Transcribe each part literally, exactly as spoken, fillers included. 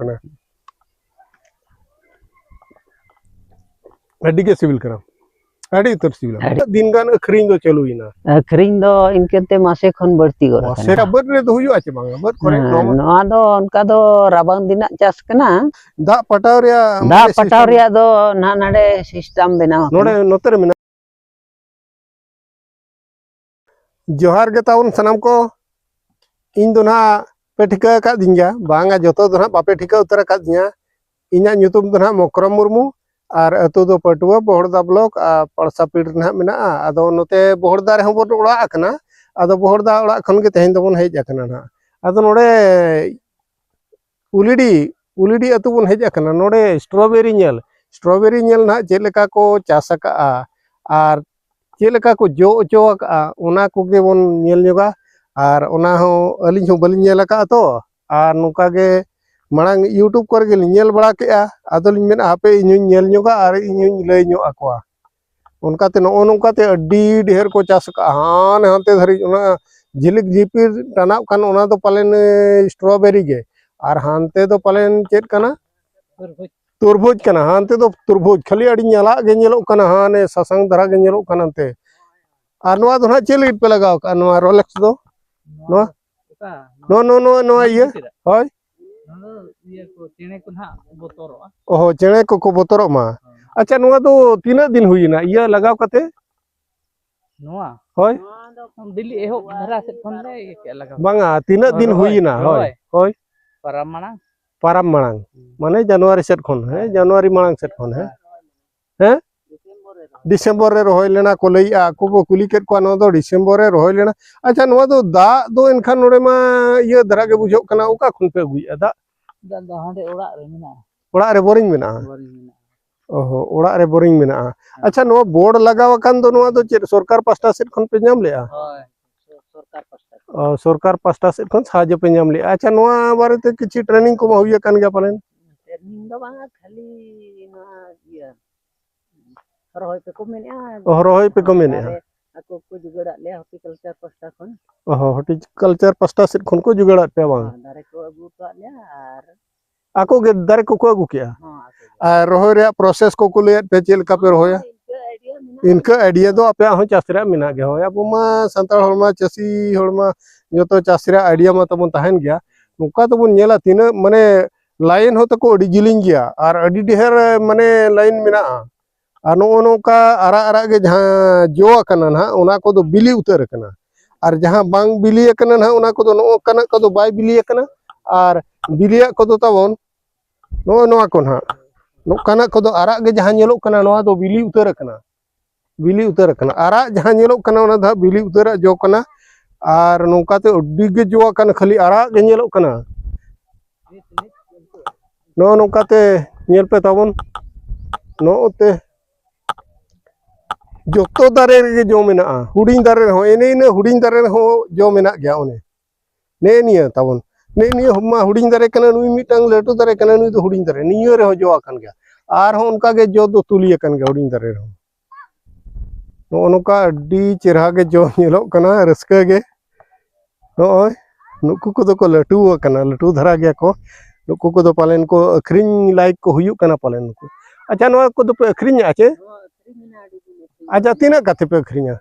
ᱠᱟᱱᱟ᱾ ᱟᱹᱰᱤ ᱜᱮ ᱥᱤᱵᱤᱞ ᱠᱟᱱᱟ, ᱟᱹᱰᱤ ᱩᱛᱟᱹᱨ ᱥᱤᱵᱤᱞᱟ᱾ ᱟᱹᱰᱤ ᱫᱤᱱ ᱜᱟᱱ ᱟᱹᱠᱷᱨᱤᱧ ᱫᱚ ᱪᱟᱹᱞᱩᱭᱮᱱᱟ? ᱟᱹᱠᱷᱨᱤᱧ ᱫᱚ ᱤᱱᱠᱟᱹᱛᱮ ᱢᱟᱥᱮ ᱠᱷᱚᱱ ᱵᱟᱹᱲᱛᱤ ᱜᱚᱫ ᱟᱠᱟᱱᱟ᱾ ᱢᱟᱥᱮ ᱵᱟᱹᱫᱽ ᱨᱮ ᱫᱚ ᱦᱩᱭᱩᱜᱼᱟ ᱪᱮ ᱵᱟᱝᱟ? ᱵᱟᱹᱫᱽ ᱠᱚᱨᱮ ᱦᱮᱸ, ᱱᱚᱣᱟ ᱢᱟ ᱱᱚᱣᱟ ᱫᱚ ᱚᱱᱠᱟ ᱫᱚ ᱨᱟᱵᱟᱝ ᱫᱤᱱᱟᱜ ᱪᱟᱥ ᱠᱟᱱᱟ᱾ ᱫᱟᱜ ᱯᱟᱴᱟᱣ ᱨᱮᱭᱟᱜ ᱫᱟᱜ ᱢᱟᱱᱮ ᱯᱟᱴᱟᱣ system? ᱨᱮᱭᱟᱜ ᱫᱚ ᱱᱟᱦᱟᱜ ᱱᱟᱰᱮ system ᱵᱮᱱᱟᱣ ᱟᱠᱟᱱᱟ᱾ ᱱᱚᱰᱮ ᱱᱚᱛᱮ ᱨᱮ ᱢᱮᱱᱟᱜᱼᱟ᱾ ᱡᱚᱦᱟᱨ ᱜᱮ ᱛᱟᱵᱚᱱ ᱥᱟᱱᱟᱢ ᱠᱚ᱾ ᱤᱧ ᱫᱚ ᱱᱟᱦᱟᱜ ᱯᱮ ᱴᱷᱤᱠᱟᱹ ᱟᱠᱟᱫᱤᱧ ᱜᱮᱭᱟ, ᱵᱟᱝᱟ ᱡᱚᱛᱚ ᱫᱚ ᱱᱟᱦᱟᱜ ᱵᱟᱯᱮ ᱴᱷᱤᱠᱟᱹ ᱩᱛᱟᱹᱨ ᱟᱠᱟᱫᱤᱧᱟ᱾ ᱤᱧᱟᱹᱜ ᱧᱩᱛᱩᱢ ᱫᱚ ᱱᱟᱦᱟᱜ ᱢᱚᱠᱨᱚᱢ ᱢᱩᱨᱢᱩ, ᱟᱨ ᱟᱹᱛᱩ ᱫᱚ ᱯᱟᱹᱴᱩᱣᱟᱹ, ᱵᱚᱦᱚᱲᱫᱟ block, ᱟᱨ ᱯᱟᱲᱥᱟ ᱯᱤᱲ ᱨᱮ ᱱᱟᱦᱟᱜ ᱢᱮᱱᱟᱜᱼᱟ᱾ ᱟᱫᱚ ᱱᱚᱛᱮ ᱵᱚᱦᱚᱲᱫᱟ ᱨᱮᱦᱚᱸ ᱵᱚᱱ ᱚᱲᱟᱜ ᱟᱠᱟᱱᱟ᱾ ᱟᱫᱚ ᱵᱚᱦᱚᱲᱫᱟ ᱚᱲᱟᱜ ᱠᱷᱚᱱ ᱜᱮ ᱛᱮᱦᱮᱧ ᱫᱚᱵᱚᱱ ᱦᱮᱡ ᱟᱠᱟᱱᱟ ᱱᱟᱦᱟᱜ᱾ ᱟᱫᱚ ᱱᱚᱰᱮ ᱩᱞᱤᱰᱤ, ᱩᱞᱤᱰᱤ ᱟᱹᱛᱩ ᱵᱚᱱ ᱦᱮᱡ ᱟᱠᱟᱱᱟ᱾ ᱱᱚᱰᱮ strawberry ᱧᱮᱞ, strawberry ᱧᱮᱞ ᱱᱟᱦᱟᱜ ᱪᱮᱫ ᱞᱮᱠᱟ ᱠᱚ ᱪᱟᱥ ᱟᱠᱟᱜᱼᱟ ᱟᱨ ᱪᱮᱫ ᱞᱮᱠᱟ ᱠᱚ ᱡᱚ ᱦᱚᱪᱚ ᱟᱠᱟᱜᱼᱟ, ᱚᱱᱟ ᱠᱚᱜᱮ ᱵᱚᱱ ᱧᱮᱞ ᱧᱚᱜᱟ᱾ ᱟᱨ ᱚᱱᱟ ᱦᱚᱸ ᱟᱹᱞᱤᱧ ᱦᱚᱸ ᱵᱟᱹᱞᱤᱧ ᱧᱮᱞ ᱟᱠᱟᱫᱼᱟ ᱛᱚ, ᱟᱨ ᱱᱚᱝᱠᱟ ᱜᱮ ᱢᱟᱲᱟᱝ YouTube ᱠᱚᱨᱮ ᱜᱮᱞᱤᱧ ᱧᱮᱞ ᱵᱟᱲᱟ ᱠᱮᱜᱼᱟ᱾ ᱟᱫᱚᱞᱤᱧ ᱢᱮᱱᱟ, ᱦᱟᱯᱮ ᱤᱧ ᱦᱚᱸᱧ ᱧᱮᱞ ᱧᱚᱜᱟ ᱟᱨ ᱤᱧ ᱦᱚᱸᱧ ᱞᱟᱹᱭ ᱧᱚᱜ ᱟᱠᱚᱣᱟ᱾ ᱚᱱᱠᱟᱛᱮ ᱱᱚᱜᱼᱚ ᱱᱚᱝᱠᱟᱛᱮ ᱟᱹᱰᱤ ᱰᱷᱮᱨ ᱠᱚ ᱪᱟᱥ ᱟᱠᱟᱜᱼᱟ, ᱦᱟᱱᱮ ᱦᱟᱱᱛᱮ ᱫᱷᱟᱹᱨᱤᱡ᱾ ᱚᱱᱟ ᱡᱷᱤᱞᱤᱠ ᱡᱷᱤᱯᱤᱨ ᱴᱟᱱᱟᱜ ᱠᱟᱱ, ᱚᱱᱟ ᱫᱚ ᱯᱟᱞᱮᱱ strawberry ᱜᱮ, ᱟᱨ ᱦᱟᱱᱛᱮ ᱫᱚ ᱯᱟᱞᱮᱱ ᱪᱮᱫ ᱠᱟᱱᱟ? ᱛᱩᱨᱵᱩᱡᱽ᱾ ᱛᱩᱨᱵᱩᱡᱽ ᱠᱟᱱᱟ᱾ ᱦᱟᱱᱛᱮ ᱫᱚ ᱛᱩᱨᱵᱩᱡᱽ, ᱠᱷᱟᱹᱞᱤ ᱟᱹᱰᱤ ᱧᱟᱞᱟᱜ ᱜᱮ ᱧᱮᱞᱚᱜ ᱠᱟᱱᱟ, ᱦᱟᱱᱮ ᱥᱟᱥᱟᱝ ᱫᱷᱟᱨᱟ ᱜᱮ ᱧᱮᱞᱚᱜ ᱠᱟᱱᱟ ᱦᱟᱱᱛᱮ᱾ ᱟᱨ ᱱᱚᱣᱟ ᱫᱚ ᱱᱟᱦᱟᱜ ᱪᱮᱫ ᱞᱟᱹᱜᱤᱫ ᱯᱮ ᱞᱟᱜᱟᱣ ᱠᱟᱜᱼᱟ, ᱱᱚᱣᱟ Rolex ᱫᱚ? ᱱᱚᱣᱟ? ᱚᱠᱟ? ᱱᱚᱣᱟ, ᱱᱚᱣᱟ, ᱱᱚᱣᱟ, ᱱᱚᱣᱟ ᱤᱭᱟᱹ? ᱪᱮᱫᱟᱜ? ᱦᱳᱭ᱾ ᱱᱚᱣᱟ ᱫᱚ ᱤᱭᱟᱹ ᱠᱚ, ᱪᱮᱬᱮ ᱠᱚ ᱱᱟᱦᱟᱜ ᱵᱚᱛᱚᱨᱚᱜᱼᱟ᱾ ᱚᱦᱚ, ᱪᱮᱬᱮ ᱠᱚᱠᱚ ᱵᱚᱛᱚᱨᱚᱜ ᱢᱟ᱾ ᱦᱳᱭ᱾ ᱟᱪᱪᱷᱟ, ᱱᱚᱣᱟ ᱫᱚ ᱛᱤᱱᱟᱹᱜ ᱫᱤᱱ ᱦᱩᱭᱮᱱᱟ ᱤᱭᱟᱹ ᱞᱟᱜᱟᱣ ᱠᱟᱛᱮ? ᱱᱚᱣᱟ? ᱦᱳᱭ᱾ ᱵᱤᱞᱤ ᱮᱦᱚᱵ ᱫᱷᱟᱨᱟ ᱥᱮᱫ ᱠᱷᱚᱱ ᱞᱮ ᱤᱭᱟᱹ ᱠᱮᱜᱼᱟ, ᱞᱟᱜᱟᱣ᱾ ᱵᱟᱝᱟ, ᱛᱤᱱᱟᱹᱜ ᱫᱤᱱ ᱨᱚᱦᱚᱭ, ᱦᱩᱭᱮᱱᱟ? ᱦᱳᱭ, ᱨᱚᱦᱚᱭ᱾ ᱦᱳᱭ᱾ ᱯᱟᱨᱟᱢ ᱢᱟᱲᱟᱝ᱾ ᱯᱟᱨᱟᱢ ᱢᱟᱲᱟᱝ᱾ ᱦᱩᱸ᱾ ᱢᱟᱱᱮ ᱡᱟᱱᱩᱣᱟᱨᱤ ᱥᱮᱫ ᱠᱷᱚᱱ, ᱦᱮᱸ, ᱦᱮᱸ᱾ ᱡᱟᱱᱩᱣᱟᱨᱤ ᱢᱟᱲᱟᱝ ᱥᱮᱫ ᱠᱷᱚᱱ, ᱦᱮᱸ? ᱦᱮᱸ᱾ ᱦᱮᱸ? ᱰᱤᱥᱮᱢᱵᱚᱨ ᱨᱮ ᱨᱚᱦᱚᱭ ᱞᱮᱱᱟ ᱠᱚ ᱞᱟᱹᱭᱮᱜᱼᱟ, ᱟᱠᱚ ᱠᱚ ᱠᱩᱞᱤ ᱠᱮᱫ ᱠᱚᱣᱟ, ᱱᱚᱣᱟ ᱫᱚ ᱰᱤᱥᱮᱢᱵᱚᱨ ᱨᱮ ᱨᱚᱦᱚᱭ ᱞᱮᱱᱟ᱾ ᱟᱪᱪᱷᱟ, ᱱᱚᱣᱟ ᱫᱚ ᱫᱟᱜ ᱫᱚ ᱮᱱᱠᱷᱟᱱ ᱱᱚᱰᱮ ᱢᱟ ᱤᱭᱟᱹ ᱫᱷᱟᱨᱟ ᱜᱮ ᱵᱩᱡᱷᱟᱹᱜ ᱠᱟᱱᱟ, ᱚᱠᱟ ᱠᱷᱚᱱ ᱯᱮ ᱟᱹᱜᱩᱭᱮᱫᱼᱟ ᱫᱟᱜ? ᱫᱟᱜ ᱫᱚ ᱦᱟᱸᱰᱮ ᱚᱲᱟᱜ ᱨᱮ ᱢᱮᱱᱟᱜᱼᱟ᱾ ᱚᱲᱟᱜ ᱨᱮ ᱵᱳᱨᱤᱝ ᱢᱮᱱᱟᱜᱼᱟ? ᱵᱳᱨᱤᱝ ᱢᱮᱱᱟᱜᱼᱟ᱾ ᱚ ᱦᱚᱸ, ᱚᱲᱟᱜ ᱨᱮ ᱵᱳᱨᱤᱝ ᱢᱮᱱᱟᱜᱼᱟ᱾ ᱦᱮᱸ᱾ ᱟᱪᱪᱷᱟ, ᱱᱚᱣᱟ ᱵᱳᱨᱰ ᱞᱟᱜᱟᱣ ᱟᱠᱟᱱ ᱫᱚ, ᱱᱚᱣᱟ ᱫᱚ ᱪᱮᱫ ᱥᱚᱨᱠᱟᱨ ᱯᱟᱥᱴᱟ ᱥᱮᱫ ᱠᱷᱚᱱ ᱯᱮ ᱧᱟᱢ ᱞᱮᱜᱼᱟ? ᱦᱳᱭ, ᱥᱚ-, ᱥᱚᱨᱠᱟᱨ ᱯᱟᱥᱴᱟ ᱠᱷᱚᱱ᱾ ᱚ, ᱥᱚᱨᱠᱟᱨ ᱯᱟᱥᱴᱟ ᱥᱮᱫ ᱠᱷᱚᱱ ᱥᱟᱦᱟᱡᱽᱡᱚ ᱯᱮ ᱧᱟᱢ ᱞᱮᱜᱼᱟ᱾ ᱟᱪᱪᱷᱟ, ᱱᱚᱣᱟ ᱵᱟᱨᱮᱛᱮ ᱠᱤᱪᱷᱩ training ᱠᱚᱢᱟ ᱦᱩᱭ ᱟᱠᱟᱱ ᱜᱮᱭᱟ ᱯᱟᱞᱮᱱ? Training ᱫᱚ ᱵᱟᱝᱟ, ᱠᱷᱟᱹᱞᱤ ᱱᱚᱣᱟ ᱤᱭᱟᱹ ᱨᱚᱦᱚᱭ ᱯᱮ ᱠᱚ ᱢᱮᱱᱮᱜᱼᱟ᱾ ᱚ, ᱨᱚᱦᱚᱭ ᱯᱮ ᱠᱚ ᱢᱮᱱᱮᱜᱼᱟ᱾ ᱫᱟᱨᱮ ᱟᱠᱚ ᱠᱚ ᱡᱩᱜᱟᱹᱲᱟᱜ ᱞᱮᱭᱟ horticulture ᱯᱟᱥᱴᱟ ᱠᱷᱚᱱ᱾ ᱚ ᱦᱚᱸ, horticulture ᱯᱟᱥᱴᱟ ᱥᱮᱫ ᱠᱷᱚᱱ ᱠᱚ ᱡᱩᱜᱟᱹᱲᱟᱜ ᱯᱮᱭᱟ ᱵᱟᱝ? ᱦᱚᱸ, ᱫᱟᱨᱮ ᱠᱚ ᱟᱹᱜᱩ ᱦᱚᱴᱚᱣᱟᱜ ᱞᱮᱭᱟ ᱟᱨ ᱟᱠᱚ ᱜᱮ ᱫᱟᱨᱮ ᱠᱚᱠᱚ ᱟᱹᱜᱩ ᱠᱮᱜᱼᱟ᱾ ᱦᱚᱸ, ᱟᱠᱚ ᱜᱮ᱾ ᱟᱨ ᱨᱚᱦᱚᱭ ᱨᱮᱭᱟᱜ process ᱠᱚᱠᱚ ᱞᱟᱹᱭᱟᱫ ᱯᱮᱭᱟ, ᱪᱮᱫ ᱞᱮᱠᱟ ᱯᱮ ᱨᱚᱦᱚᱭᱟ? ᱤᱱᱠᱟᱹ idea ᱢᱮᱱᱟᱜᱼᱟ᱾ ᱤᱱᱠᱟᱹ idea ᱫᱚ ᱟᱯᱮᱭᱟᱜ ᱦᱚᱸ ᱪᱟᱥ ᱨᱮᱭᱟᱜ ᱢᱮᱱᱟᱜ ᱜᱮᱭᱟ᱾ ᱦᱳᱭ, ᱟᱵᱚ ᱢᱟ ᱥᱟᱱᱛᱟᱲ ᱦᱚᱲ ᱢᱟ ᱪᱟᱹᱥᱤ ᱦᱚᱲ ᱢᱟ ᱡᱚᱛᱚ ᱪᱟᱥ ᱨᱮᱭᱟᱜ idea ᱢᱟ ᱛᱟᱵᱚᱱ ᱛᱟᱦᱮᱱ ᱜᱮᱭᱟ᱾ ᱱᱚᱝᱠᱟ ᱫᱚᱵᱚᱱ ᱧᱮᱞᱟ ᱛᱤᱱᱟᱹᱜ ᱢᱟᱱᱮ line ᱦᱚᱸ ᱛᱟᱠᱚ ᱟᱹᱰᱤ ᱡᱤᱞᱤᱧ ᱜᱮᱭᱟ ᱟᱨ ᱟᱹᱰᱤ ᱰᱷᱮᱨ ᱢᱟᱱᱮ line ᱢᱮᱱᱟᱜᱼᱟ᱾ ᱟᱨ ᱱᱚᱜᱼᱚ ᱱᱚᱝᱠᱟ ᱟᱨᱟᱜ ᱟᱨᱟᱜ ᱜᱮ ᱡᱟᱦᱟᱸ ᱡᱚ ᱟᱠᱟᱱᱟ ᱱᱟᱦᱟᱜ, ᱚᱱᱟ ᱠᱚᱫᱚ ᱵᱤᱞᱤ ᱩᱛᱟᱹᱨ ᱟᱠᱟᱱᱟ᱾ ᱟᱨ ᱡᱟᱦᱟᱸ ᱵᱟᱝ ᱵᱤᱞᱤ ᱟᱠᱟᱱᱟ ᱱᱟᱦᱟᱜ, ᱚᱱᱟ ᱠᱚᱫᱚ ᱱᱚᱜᱼᱚ ᱱᱚᱝᱠᱟᱱᱟᱜ ᱠᱚᱫᱚ ᱵᱟᱭ ᱵᱤᱞᱤ ᱟᱠᱟᱱᱟ᱾ ᱟᱨ ᱵᱤᱞᱤᱭᱟᱜ ᱠᱚᱫᱚ ᱛᱟᱵᱚᱱ ᱱᱚᱜᱼᱚ ᱱᱚᱣᱟ ᱠᱚ ᱱᱟᱦᱟᱜ, ᱱᱚᱝᱠᱟᱱᱟᱜ ᱠᱚᱫᱚ ᱟᱨᱟᱜ ᱜᱮ ᱡᱟᱦᱟᱸ ᱧᱮᱞᱚᱜ ᱠᱟᱱᱟ, ᱱᱚᱣᱟ ᱫᱚ ᱵᱤᱞᱤ ᱩᱛᱟᱹᱨ ᱟᱠᱟᱱᱟ᱾ ᱵᱤᱞᱤ ᱩᱛᱟᱹᱨ ᱟᱠᱟᱱᱟ᱾ ᱟᱨᱟᱜ ᱡᱟᱦᱟᱸ ᱧᱮᱞᱚᱜ ᱠᱟᱱᱟ, ᱚᱱᱟ ᱫᱚ ᱦᱟᱸᱜ ᱵᱤᱞᱤ ᱩᱛᱟᱹᱨᱟᱜ ᱡᱚ ᱠᱟᱱᱟ᱾ ᱟᱨ ᱱᱚᱝᱠᱟᱛᱮ ᱟᱹᱰᱤ ᱜᱮ ᱡᱚ ᱟᱠᱟᱱᱟ, ᱠᱷᱟᱹᱞᱤ ᱟᱨᱟᱜ ᱜᱮ ᱧᱮᱞᱚᱜ ᱠᱟᱱᱟ᱾ ᱱᱚᱜᱼᱚ ᱱᱚᱝᱠᱟᱛᱮ ᱧᱮᱞ ᱯᱮ ᱛᱟᱵᱚᱱ, ᱱᱚᱜᱼᱚᱛᱮ ᱡᱚᱛᱚ ᱫᱟᱨᱮ ᱨᱮᱜᱮ ᱡᱚ ᱢᱮᱱᱟᱜᱼᱟ᱾ ᱦᱩᱰᱤᱧ ᱫᱟᱨᱮ ᱨᱮᱦᱚᱸ, ᱮᱱᱮ ᱤᱱᱟᱹ ᱦᱩᱰᱤᱧ ᱫᱟᱨᱮ ᱨᱮᱦᱚᱸ ᱡᱚ ᱢᱮᱱᱟᱜ ᱜᱮᱭᱟ᱾ ᱚᱱᱮ ᱱᱮᱜᱼᱮ ᱱᱤᱭᱟᱹ ᱛᱟᱵᱚᱱ, ᱱᱮᱜᱼᱮ ᱱᱤᱭᱟᱹ ᱢᱟ ᱦᱩᱰᱤᱧ ᱫᱟᱨᱮ ᱠᱟᱱᱟ, ᱱᱩᱭ ᱢᱤᱫᱴᱟᱝ ᱞᱟᱹᱴᱩ ᱫᱟᱨᱮ ᱠᱟᱱᱟ, ᱱᱩᱭ ᱫᱚ ᱦᱩᱰᱤᱧ ᱫᱟᱨᱮ, ᱱᱤᱭᱟᱹ ᱨᱮᱦᱚᱸ ᱡᱚ ᱟᱠᱟᱱ ᱜᱮᱭᱟ᱾ ᱟᱨᱦᱚᱸ ᱚᱱᱠᱟ ᱜᱮ ᱡᱚ ᱫᱚ ᱛᱩᱞᱤ ᱟᱠᱟᱱ ᱜᱮᱭᱟ ᱦᱩᱰᱤᱧ ᱫᱟᱨᱮ ᱨᱮᱦᱚᱸ᱾ ᱱᱚᱜᱼᱚ ᱱᱚᱝᱠᱟ ᱟᱹᱰᱤ ᱪᱮᱨᱦᱟ ᱜᱮ ᱡᱚ ᱧᱮᱞᱚᱜ ᱠᱟᱱᱟ, ᱨᱟᱹᱥᱠᱟᱹ ᱜᱮ᱾ ᱱᱚᱜᱼᱚᱭ ᱱᱩᱠᱩ ᱠᱚᱫᱚ ᱠᱚ ᱞᱟᱹᱴᱩ ᱟᱠᱟᱱᱟ, ᱞᱟᱹᱴᱩ ᱫᱷᱟᱨᱟ ᱜᱮᱭᱟ ᱠᱚ᱾ ᱱᱩᱠᱩ ᱠᱚᱫᱚ ᱯᱟᱞᱮᱱ ᱠᱚ ᱟᱹᱠᱷᱨᱤᱧ ᱞᱟᱭᱮᱠ ᱠᱚ ᱦᱩᱭᱩᱜ ᱠᱟᱱᱟ ᱯᱟᱞᱮᱱ ᱱᱩᱠᱩ᱾ ᱟᱪᱪᱷᱟ, ᱱᱚᱣᱟ ᱠᱚᱫᱚ ᱯᱮ ᱟᱹᱠᱷᱨᱤᱧᱮᱜᱼᱟ ᱪᱮ? ᱟᱪᱪᱷᱟ, ᱛᱤᱱᱟᱹᱜ ᱠᱟᱛᱮ ᱯᱮ ᱟᱹᱠᱷᱨᱤᱧᱟ?